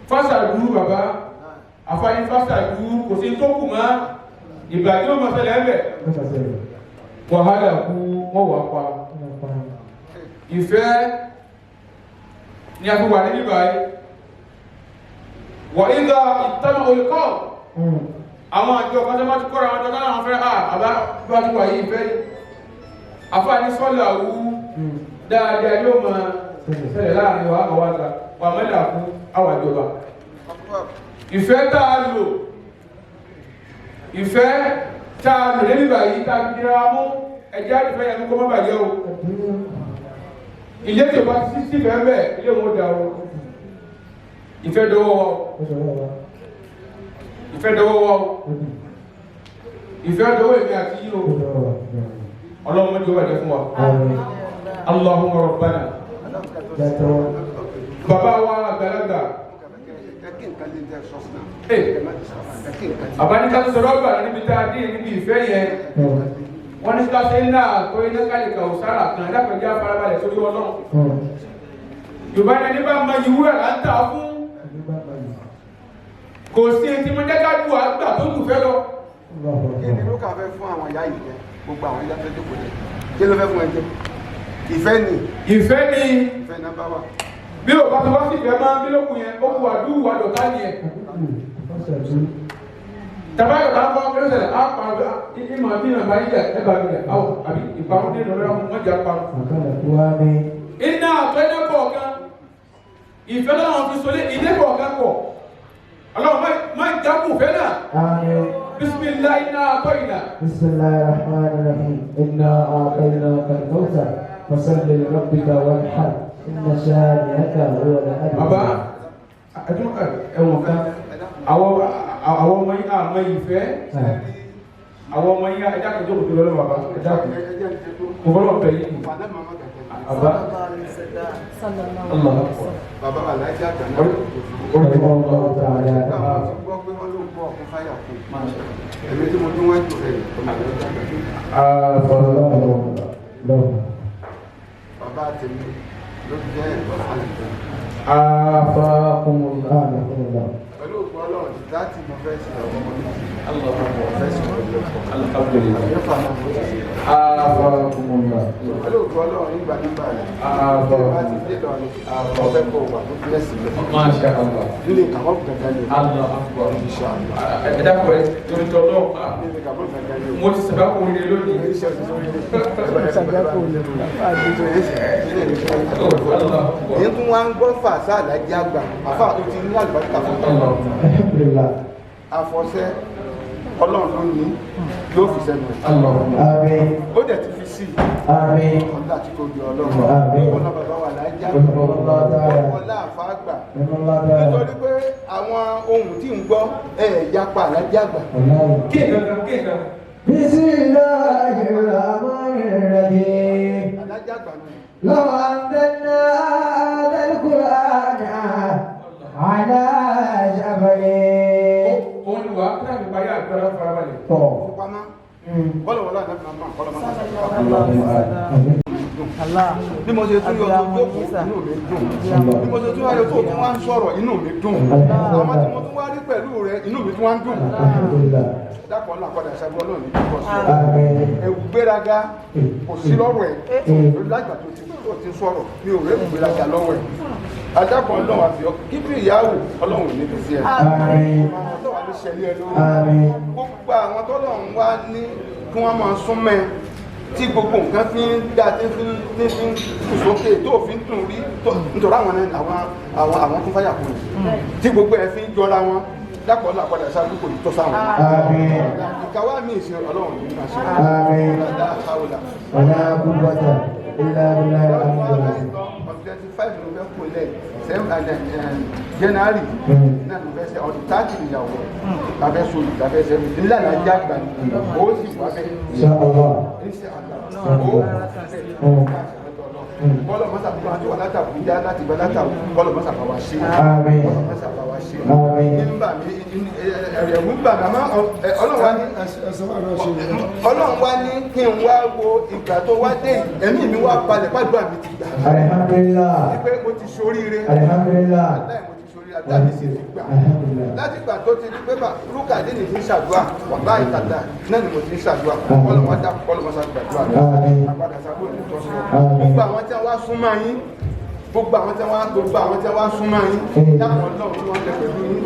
fásádù bàbá àfààní fásádù kò sí tó kù mọ́ ìbàjẹ́ ò mọ̀ ṣẹlẹ̀ ń bẹ̀ wàhálà kú wọ́n wà pa ìfẹ́ ni a fi wà ní bíbáyìí wà ìgbà ìtànà olùkọ́ àwọn àjọ kan tó bá ti kọ́ra àwọn àjọ kan láwọn fẹ́ àbá bá ti wà yìí ìfẹ́ ni àfààní sọ́là wú dáadáa yóò máa ṣẹlẹ̀ láàrin wa àwọn àgbà wà mẹ́là kú àwọn àjọba ìfẹ́ tá a lò ìfẹ́ tá a lò ní bíbáyìí tá a fi dira mú Ẹ̀jẹ̀ àdìfẹ́ yẹn kó má bàjẹ́ o. Ilé tí o bá ti sí ìfẹ́ bẹ́ẹ̀, ilé wọn da o. Ìfẹ́ dọwọ́ wa o. Ìfẹ́ dọwọ́ wa o. Ìfẹ́ dọwọ́ èmi àti yín o. Ọlọ́run mọ́jọ́ bàjẹ́ fún wa. Allahumma rabbana. Bàbá wa àgbàlagbà. Àbáníká tó sọ̀rọ̀ ọgbà níbi tá a dé níbi ìfẹ́ yẹn. Wọ́n ní ká ṣe ń náà tó iná kálíkà òsára kan lápẹjá farabalẹ̀ sórí Ọlọ́run. Yorùbá ní ẹni bá mọ ìwúrà là ń tà fún. Kò sí etí mo jẹ́ ká ju àgbà tó jù fẹ́ lọ. Kí ni ló kà fẹ́ fún àwọn ìyá yìí jẹ? Gbogbo àwọn ìyá fẹ́ jókòó jẹ. Kí ló fẹ́ fún ẹ jẹ? Ìfẹ́ ni. Ìfẹ́ ni. Ìfẹ́ nọ́mbà wà. Bí o bá tó bá sì fẹ́ máa ń bí lókun yẹn, ó kú àdúrà wà dọ̀tá yẹn. Tàbá yọ̀tá ń bọ́ kí ló ṣẹlẹ̀? Á pa ìmọ̀ bí nàbà yíyà ẹ bá mi yà áwọ̀ àbí ìparun dé lọ́dọ̀ wọn jà parun. Iná àtọ́ iná kọ̀ọ̀kan, ìfẹ́ lọ́wọ́ fi solé ilé kọ̀ọ̀kan pọ̀. Ọlọ́run má jákùn fẹ́ náà. Bismillah iná àtọ́ ìnà. Bismillahirrahmanirrahim. Inna a'tainaka al-kawthar fasalli li rabbika wanhar. Inna shani'aka huwa al-abtar. Bàbá ẹ̀wọ̀n kan, àwọn ọmọ yín àmọ́ ìfẹ́, àwọn ọmọ yín ẹja kẹjọ kò tó lọ́lọ́ bàbá, ẹja kò. Mo fọlọ́ bẹ̀ yín. Bàbá Allah. Bàbá wa láti àgbà náà. Ọlọ́run Àwọn tí gbọ́ pé wọ́n ló ń bọ̀ ọ̀kún fáyà kù. Èmi tí mo tún wá jù rẹ̀ ọmọ ìlú àgbà. Bàbá tèmi ló jẹ́ ẹ̀gbọ́n fún mi. Pẹ̀lú òkú Ọlọ́run láti mo fẹ́ ṣe ọmọ méjì. Mo fẹ́ ṣe ọ̀pọ̀lọpọ̀. Alhamdulillah. Àyẹ̀fà náà mo ti ṣe. Pẹ̀lú òkú Ọlọ́run nígbà nígbà rẹ̀. Bá ti dé lọ ni ọ̀fẹ́ kọ wà ló fi ẹ̀sìn lọ. Masha Allah. Nílé kàwọ́ kankan ni o. Allah akbar. Inshallah. Ẹ dákun ẹ torí tọ́lọ́. Nílé kàwọ́ kankan ni o. Mo ti sàbá kò rí lónìí. Èyí tún wá ń gbọ́ fàṣà àlájẹ́ àgbà, àfà tó ti ní àlùbáríkà fún Alhamdulillah. Àfọ̀ṣẹ Ọlọ́run ló ní yóò fi sẹ́nu ẹ̀. Àmín. Ó dẹ̀ ti fi sí i. Àmín. Ọlá àti tóbi Ọlọ́run. Àmín. Ọlá bàbá wa lájá. Allah ta'ala. Ọlá àfà àgbà. Allah ta'ala. Nítorí pé àwọn ohun tí ń gbọ́ ẹ̀ yapa àlájẹ́ àgbà. Kí nǹkan kí nǹkan. Bismillahirrahmanirrahim. Àlájẹ́ àgbà ni. لو أنزلنا هذا القرآن على جبل Òun ni wàá kíláàsì parí àdúrà láti farabalẹ̀. Pamọ́. Bọ́lá wọlé àná máa kọ́lọ́ máa Bí mo ṣe tún yọ tó jókòó, inú mi dùn. Bí mo ṣe tún wá yọ tó tún wá ń sọ̀rọ̀, inú mi dùn. Àwọn tí mo tún wá rí pẹ̀lú rẹ, inú mi tún wá ń dùn. Dákọ̀ ńlá padà ṣàbọ̀ náà ní kíkọ́ sí ọ. Ẹ̀wù gbéraga kò sí lọ́rọ̀ ẹ̀. Lágbà tó ti sọ̀rọ̀, mi ò rẹ́wù gbéraga lọ́wọ́ ẹ̀. Adákọ̀ ọlọ́run àfi ọ, kíbi ìyáwó ọlọ́run ò ní fi sí ẹ. Ọlọ́run á ní ṣẹlẹ̀ ẹ lórí. Gbogbo àwọn tọ́lọ́run wá ní kí wọ́n máa súnmọ́ ẹ tí gbogbo nǹkan fi ń dá tí fi ń kù sókè tó fi ń dùn rí nítorí àwọn àwọn tó fáyà kù tí gbogbo ẹ fi ń jọra wọn dákọ̀ làpadà sáájú kò ní tó sáwọn. Ìkàwá mi ìṣe ọlọ́run ní ma ṣe. Ọ̀dà àwòlà. Wala quwwata illa billahi al-aliyyil azim. 25 ló fẹ́ kó lẹ̀ January náà ló fẹ́ ṣe ọdún 30 ìyàwó tàbẹ́ sórí tàbẹ́ sẹ́mi ńlá làjá àgbà ni ó sì wá bẹ́ẹ̀. Insha Allah. Insha Allah. Bọ́lọ̀ mọ́sà bá wà látàbújá láti gba látàbú bọ́lọ̀ mọ́sà bá wa ṣe. Àmín. Bọ́lọ̀ mọ́sà bá wa ṣe. Àmín. Nígbà mi ẹ̀rù ń bà mí àmọ́ Ọlọ́run wá ní kí n wá wo ìgbà tó wá dé yìí ẹ̀mí mi wá balẹ̀ pàdúrà mi ti gbà. Alhamdulillah. Wípé mo ti ṣoríire. Alhamdulillah. Aláì mo ti ṣoríire àdúrà mi sì ti gbà. Alhamdulillah. Láti ìgbà tó ti di pé bà Rúkà dé ní ti ń ṣàdúrà wàhálà ìtàdà náà ni mo ti ń ṣàdúrà. Bọ́lọ̀ wá dá bọ́lọ̀ mọ́sà gbàdúrà mi. Àmín. Àpàdà sábò ní tọ́sí. Àmín. Gbogbo àwọn tí wọ́n súnmọ́ yín gbogbo àwọn tí wọ́n gbogbo àwọn tí wọ́n súnmọ́ yín dákun Ọlọ́run tí wọ́n lẹ pẹ̀lú yín.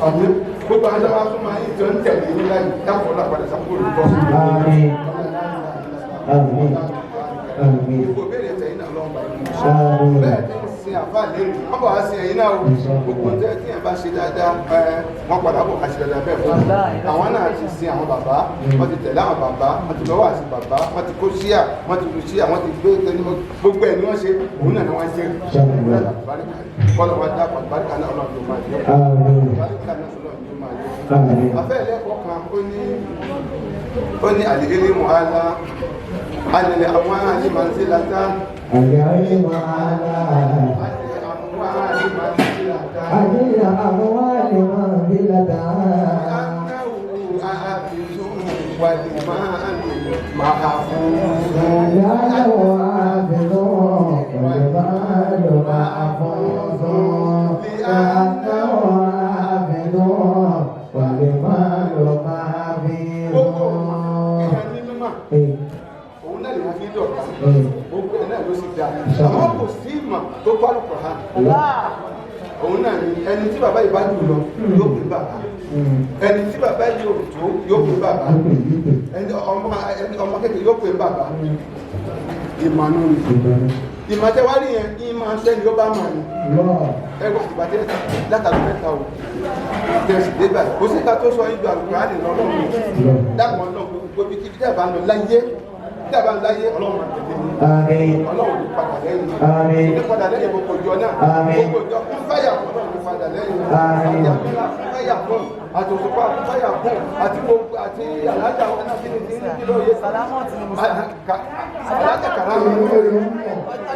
Àmín. Gbogbo àwọn tí wọ́n súnmọ́ yín tí wọ́n ń tẹ̀lé yín láyé dákun Ọlọ́run àpàdà sábò ní tọ́sí. Àmín. Àmín. Àmín. Gbogbo ìbéèrè tẹ̀yìn náà lọ́wọ́ bá yín. Àmín. Bẹ́ẹ̀ ti ń sin àfáà lẹ́nu wọ́n bọ̀ wá sí ẹ̀yin náà o. Gbogbo tẹ́ tí ẹ̀ bá ṣe dáadáa ẹ wọ́n padà bọ̀ wá ṣe dáadáa bẹ́ẹ̀ fún un. Àwọn náà ti sin àwọn bàbá, wọ́n ti tẹ̀lé àwọn bàbá, wọ́n ti lọ́wọ́ àti bàbá, wọ́n ti kó síà, wọ́n ti lu síà, wọ́n ti gbé tẹni gbogbo ẹ̀ ni wọ́n ṣe, òun náà ni wọ́n jẹ́. Kọ́lọ̀ wá dá àlùbáríkà náà ọlọ́run ló máa yọ. Àlùbáríkà náà ọlọ́run ló máa yọ. Afẹ́ ẹlẹ́kọ̀ọ́ kan ó ní àlìhílì mọ̀hálà alẹ́ àwọn àlìmọ̀sílátà. العلم على Alẹ́ àwọn àlìmọ̀sílátà. أجل أموال منزلة أنه حافظ والمال محفوظ. لا حافظ والمال محفوظ لأنه حافظ والمال Gbogbo محفوظ. ìyẹn ní mímọ̀, òun náà lè wọ́n fi dọ̀tà. Gbogbo ẹ̀ náà ló sì dáa. Àmọ́ kò sí ìmọ̀ tó tó Al-Qur'an. Òun náà ni ẹni tí bàbá yìí bá jù lọ yóò pè bàbá. Ẹni tí bàbá yìí ò tó yóò pè bàbá. Ẹni ọmọ kékeré yóò pè bàbá. Ìmọ̀ nù ni. Ìmọ̀ tẹ́ wá rí yẹn, ìmọ̀ sẹ́ni ó bá mọ̀ ni. Ẹ wá ìgbà tẹ́ látàrí mẹ́ta o. Tẹ̀sí dé báyìí. Kò sí ìka tó sọ ìlú Al-Qur'an lọ́lọ́run. Dákun ọlọ́run gbogbo ibi kíbi tẹ́ ẹ bá ń lọ láyé. Tẹ́ ẹ bá ń láyé ọlọ́run máa tẹ̀lé yín. Àmín. Ọlọ́run ló padà lẹ́yìn. Àmín. Ní padà lẹ́yìn gbogbo ìjọ náà. Àmín. Gbogbo ìjọ kún fáyà fún ọlọ́run ló padà lẹ́yìn. Àmín. Àti àmìlà kún fáyà fún àti òṣùpá kún fáyà fún àti gbogbo àti alájà wọn náà kíni tí ní kíló yé. Sàlámọ̀tì ni mo sọ. Alájà kàrámù.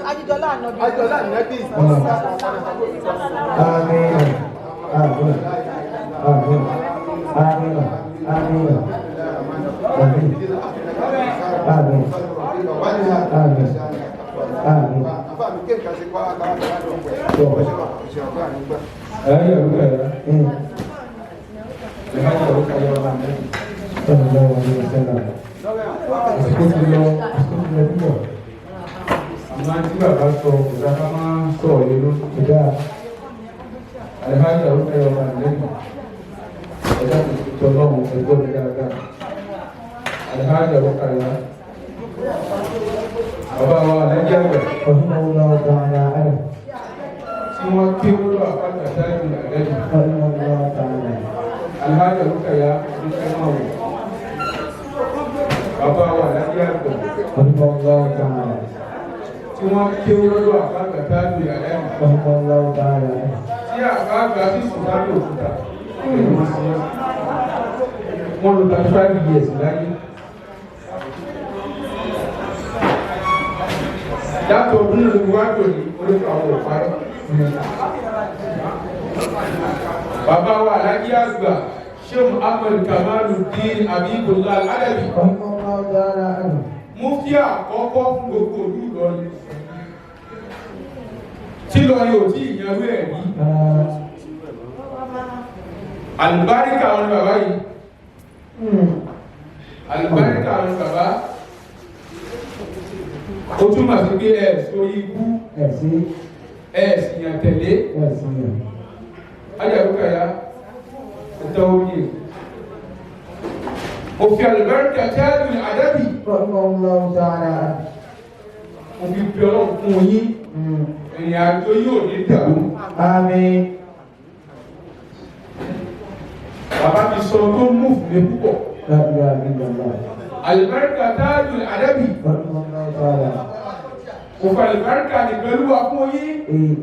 Ajíjọlá ànábì. Àjọlá nẹ́bí. آمين آمين آمين آمين آمين آمين آمين آمين آمين. Àbá mi kéèkà sí kọ́ àkàrà kàrà lọ́pẹ́. Ọ̀ṣẹ́ ọ̀gá mi gbà. Ayé òkè rẹ̀. Ìhàjẹ̀ òkè yọ ọmọ mi. صلى الله عليه وسلم. Àsìkò ti lọ, àsìkò ti lọ púpọ̀. Àmọ́ tí bàbá sọ kò dá ká máa ń sọ̀rọ̀ lé lórí. Ìdá Àlùfáàjà òkè yọ ọmọ mi. Ẹ̀dá kò sí tọ́lọ́run ẹgbẹ́ mi dáadáa. Àlùfáàjà òkè yọ. Bàbá wa Alájà àgbà رحمه الله تعالى عنه. tí wọ́n ké wúlò àpáta sáyẹn àlẹ́jù. رحمه الله تعالى. Alhaji Rukaya Ìfẹ́mọ̀wò. Bàbá wa Alájà àgbà رحمه الله تعالى. tí wọ́n ké wúlò àpáta sáyẹn àlẹ́jù. رحمه الله تعالى عنه. Tí àbá àgbà sì sùn lábẹ́ òkúta. Wọ́n lo 35 years láyé. Látọ̀ ọdún náà ló wá dòní orí àwọn òparẹ́. Bàbá wa Alájí àgbà Sheikh Ahmed Kamaluddin Abibullah Al-Adabi. رحمه الله تعالى عنه. Mufti àkọ́kọ́ fún gbogbo ìlú Ìlọrin. Tí Ìlọrin ò tí ì yanrú ẹ̀ rí. Àlùbáríkà wọn ni bàbá yìí. Àlùbáríkà wọn ni bàbá. Ó túmọ̀ sí pé ẹ̀ sórí ikú Ẹ̀sìn ẹ̀ sì yàn tẹ̀lé. ẹ̀sìn yẹn. Ayàwókàyà ẹ̀tọ́ òye. Òfin àlùbáríkà Tajul Adabi. رحمه الله تعالى عنه. Òfin bí ọlọ́run fún yín. Ìrìn àjò yóò ní dàrú. آمين. Bàbá mi sọ tó mú fún mi púpọ̀. لا إله إلا الله. Àlùbáríkà Tajul Adabi. رحمه الله تعالى. Òfin àlùbáríkà nìkan ló wà fún yín. إيه.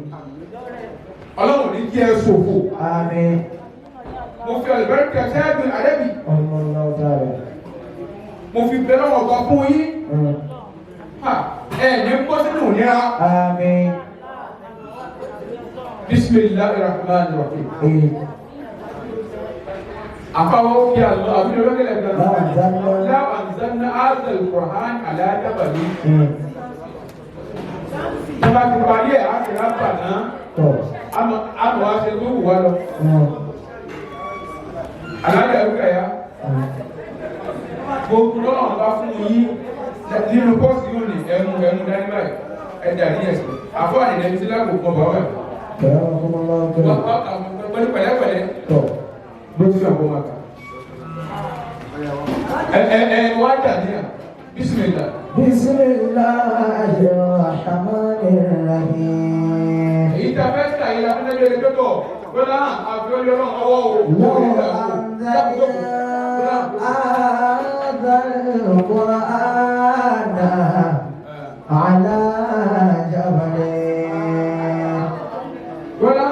Ọlọ́run ní kí ẹ ṣòfò. آمين. Mo fi àlùbáríkà Tajul Adabi. رحمه الله تعالى. Mo fi bẹ̀rẹ̀ ọ̀gá fún yín. Ha, ẹ ní bọ́ sínú ìnira. آمين. Bismillahir Rahmanir Rahim. إيه. Àfáwọ́ kí àlọ́ àbí lọ́gẹ́lẹ̀ gan. لو أنزلنا. Law anzalna hadha al-Qur'an ala jabalin. إيه. Tí wọ́n bá ti parí ẹ̀ á ti rábà náà. طب. Àmọ̀ wá ṣe tó wù wá lọ. Alájà Rúkàyà. Gbogbo lọ́nà bá fún yín nínú pọ́ọ̀sì yóò ní ẹmu ẹmu dání báyìí. Ẹ dà ní ẹ̀sìn. Àfọ́ àdìdẹ́ ti lágbo kan bàbá ẹ̀. كرمكم الله Wọ́n كريم. pẹ̀lú pẹ̀lẹ́pẹ̀lẹ́. طب. Bó ti sàn kó máa kà. Ẹ ẹ ẹ wá dà ní à. Bísímìlà. بسم الله الرحمن الرحيم. Èyí tá a fẹ́ ṣàyè la fún ẹgbẹ́ ẹgbẹ́ tọ̀. Bọ́lá àfi ọyọ́ náà ọwọ́ o. لو أنزلنا هذا القرآن على جبل Bọ́lá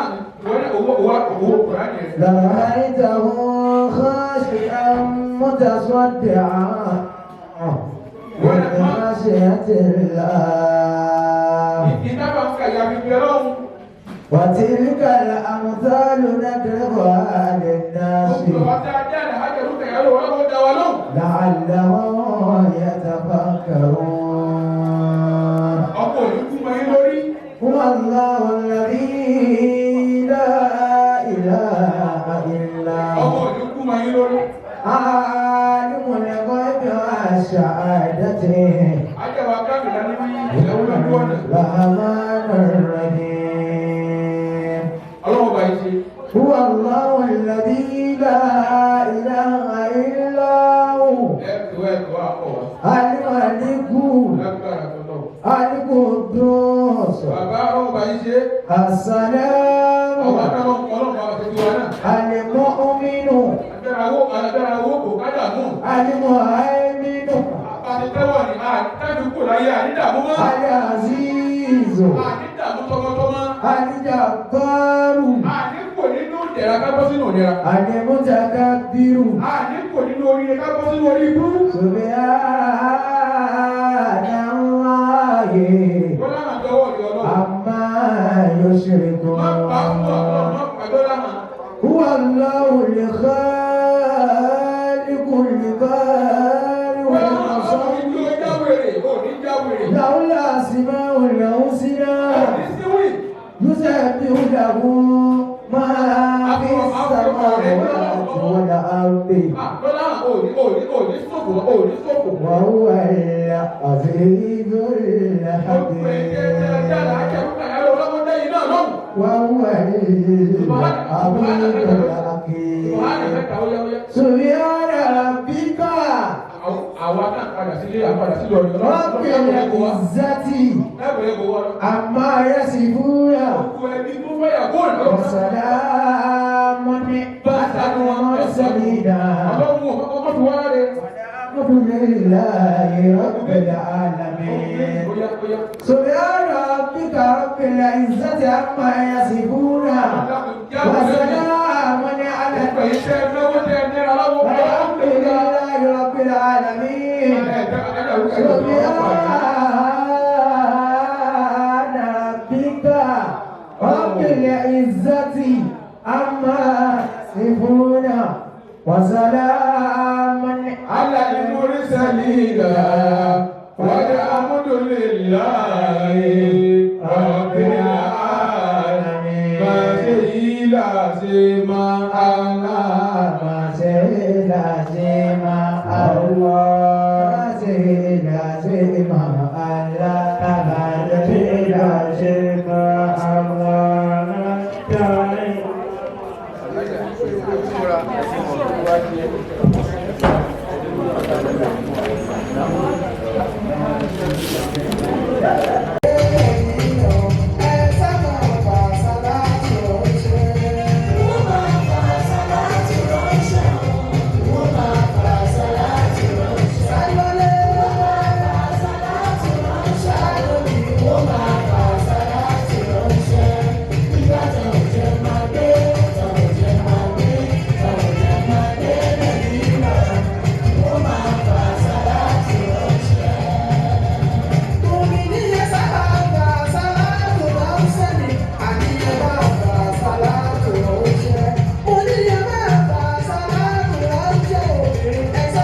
wọ́n owó owó owó Kùránì yẹn. لرأيته خاشعا متصدعا من خشية الله Ìtàbà ń kàyà fi bẹ̀rẹ̀ ọ̀hún. وتلك الأمثال نضربها للناس Gbogbo àwọn tá a dá àlàájá ló kàyà lọ́wọ́ lọ́wọ́ dá wa lóhùn. لعلهم يتفكرون Ọkọ̀ òní kú mọ́ yín lórí. هو الله الذي لا إله إلا Ọkọ̀ هو òní kú mọ́ yín lórí. عالم الغيب والشهادة Ajá wa káàkiri ní ìlẹ́wọ́n lójú ọ̀nà. الرحمن الرحيم Ọlọ́run bá yín ṣe. هو الله الذي لا إله إلا هو Ẹ kú ẹ kú àpọ̀ wá. الملك Lágbára tó lọ. القدوس Bàbá ọlọ́run bá yín ṣe. السلام Ọba táwọn ọlọ́run bá wa ṣe tiwa náà. المؤمن Agbára owó agbára owó kò kájà mú. المهيمن Apanitẹ́wọ̀ ni àtàbí kò láyé ànídàmú mọ́. العزيز Ànídàmú tọmọtọmọ. الجبار Àníkò nínú ìdẹ̀ra ká bọ́ sínú ìnira. المتكبر Àníkò nínú oríire ká bọ́ sínú orí ibú. سبحان الله Bọ́lá náà dọwọ́ ìdí ọlọ́run. عما يشركون Má pa fún ọ̀pọ̀ má pa bọ́lá náà. هو الله الخالق البارئ Bọ́lá náà المصور ọlọ́run ní ó jáwèrè, ò ní jáwèrè. له الأسماء الحسنى Ò ní síwì. يسبح له ما في السماوات والأرض Bọ́lá náà ò ní ò ní ò ní sòfò ò ní sòfò. وهو العزيز Gbogbo ẹ̀jẹ̀ tẹ́ ẹ jáde, الحكيم àjẹkù kàyà lọ́wọ́ lọ́wọ́ dẹ́yìn náà lọ́hùn. وهو العزيز الحكيم Buhari mẹ́ta ó yá ó yá. سبحان ربك Àwa náà padà sílé àpadà sílé ọ̀rẹ́ رب العزة عما يصفون Gbogbo ẹbí tó fẹ́yà kó rẹ̀ lọ́wọ́. وسلام على المرسلين Ọlọ́run ọkọ̀ tó wá rẹ̀. والحمد لله رب العالمين Ó yá ó yá. سبحان ربك رب العزة عما يصفون وسلام على Gbogbo iṣẹ́ lọ́wọ́ tẹ náírà lọ́wọ́. والحمد لله رب العالمين سبحان ربك رب العزة عما يصفون وسلام على المرسلين والحمد لله رب العالمين. ما ṣe yí là ṣe máa ما شئ لا شئ.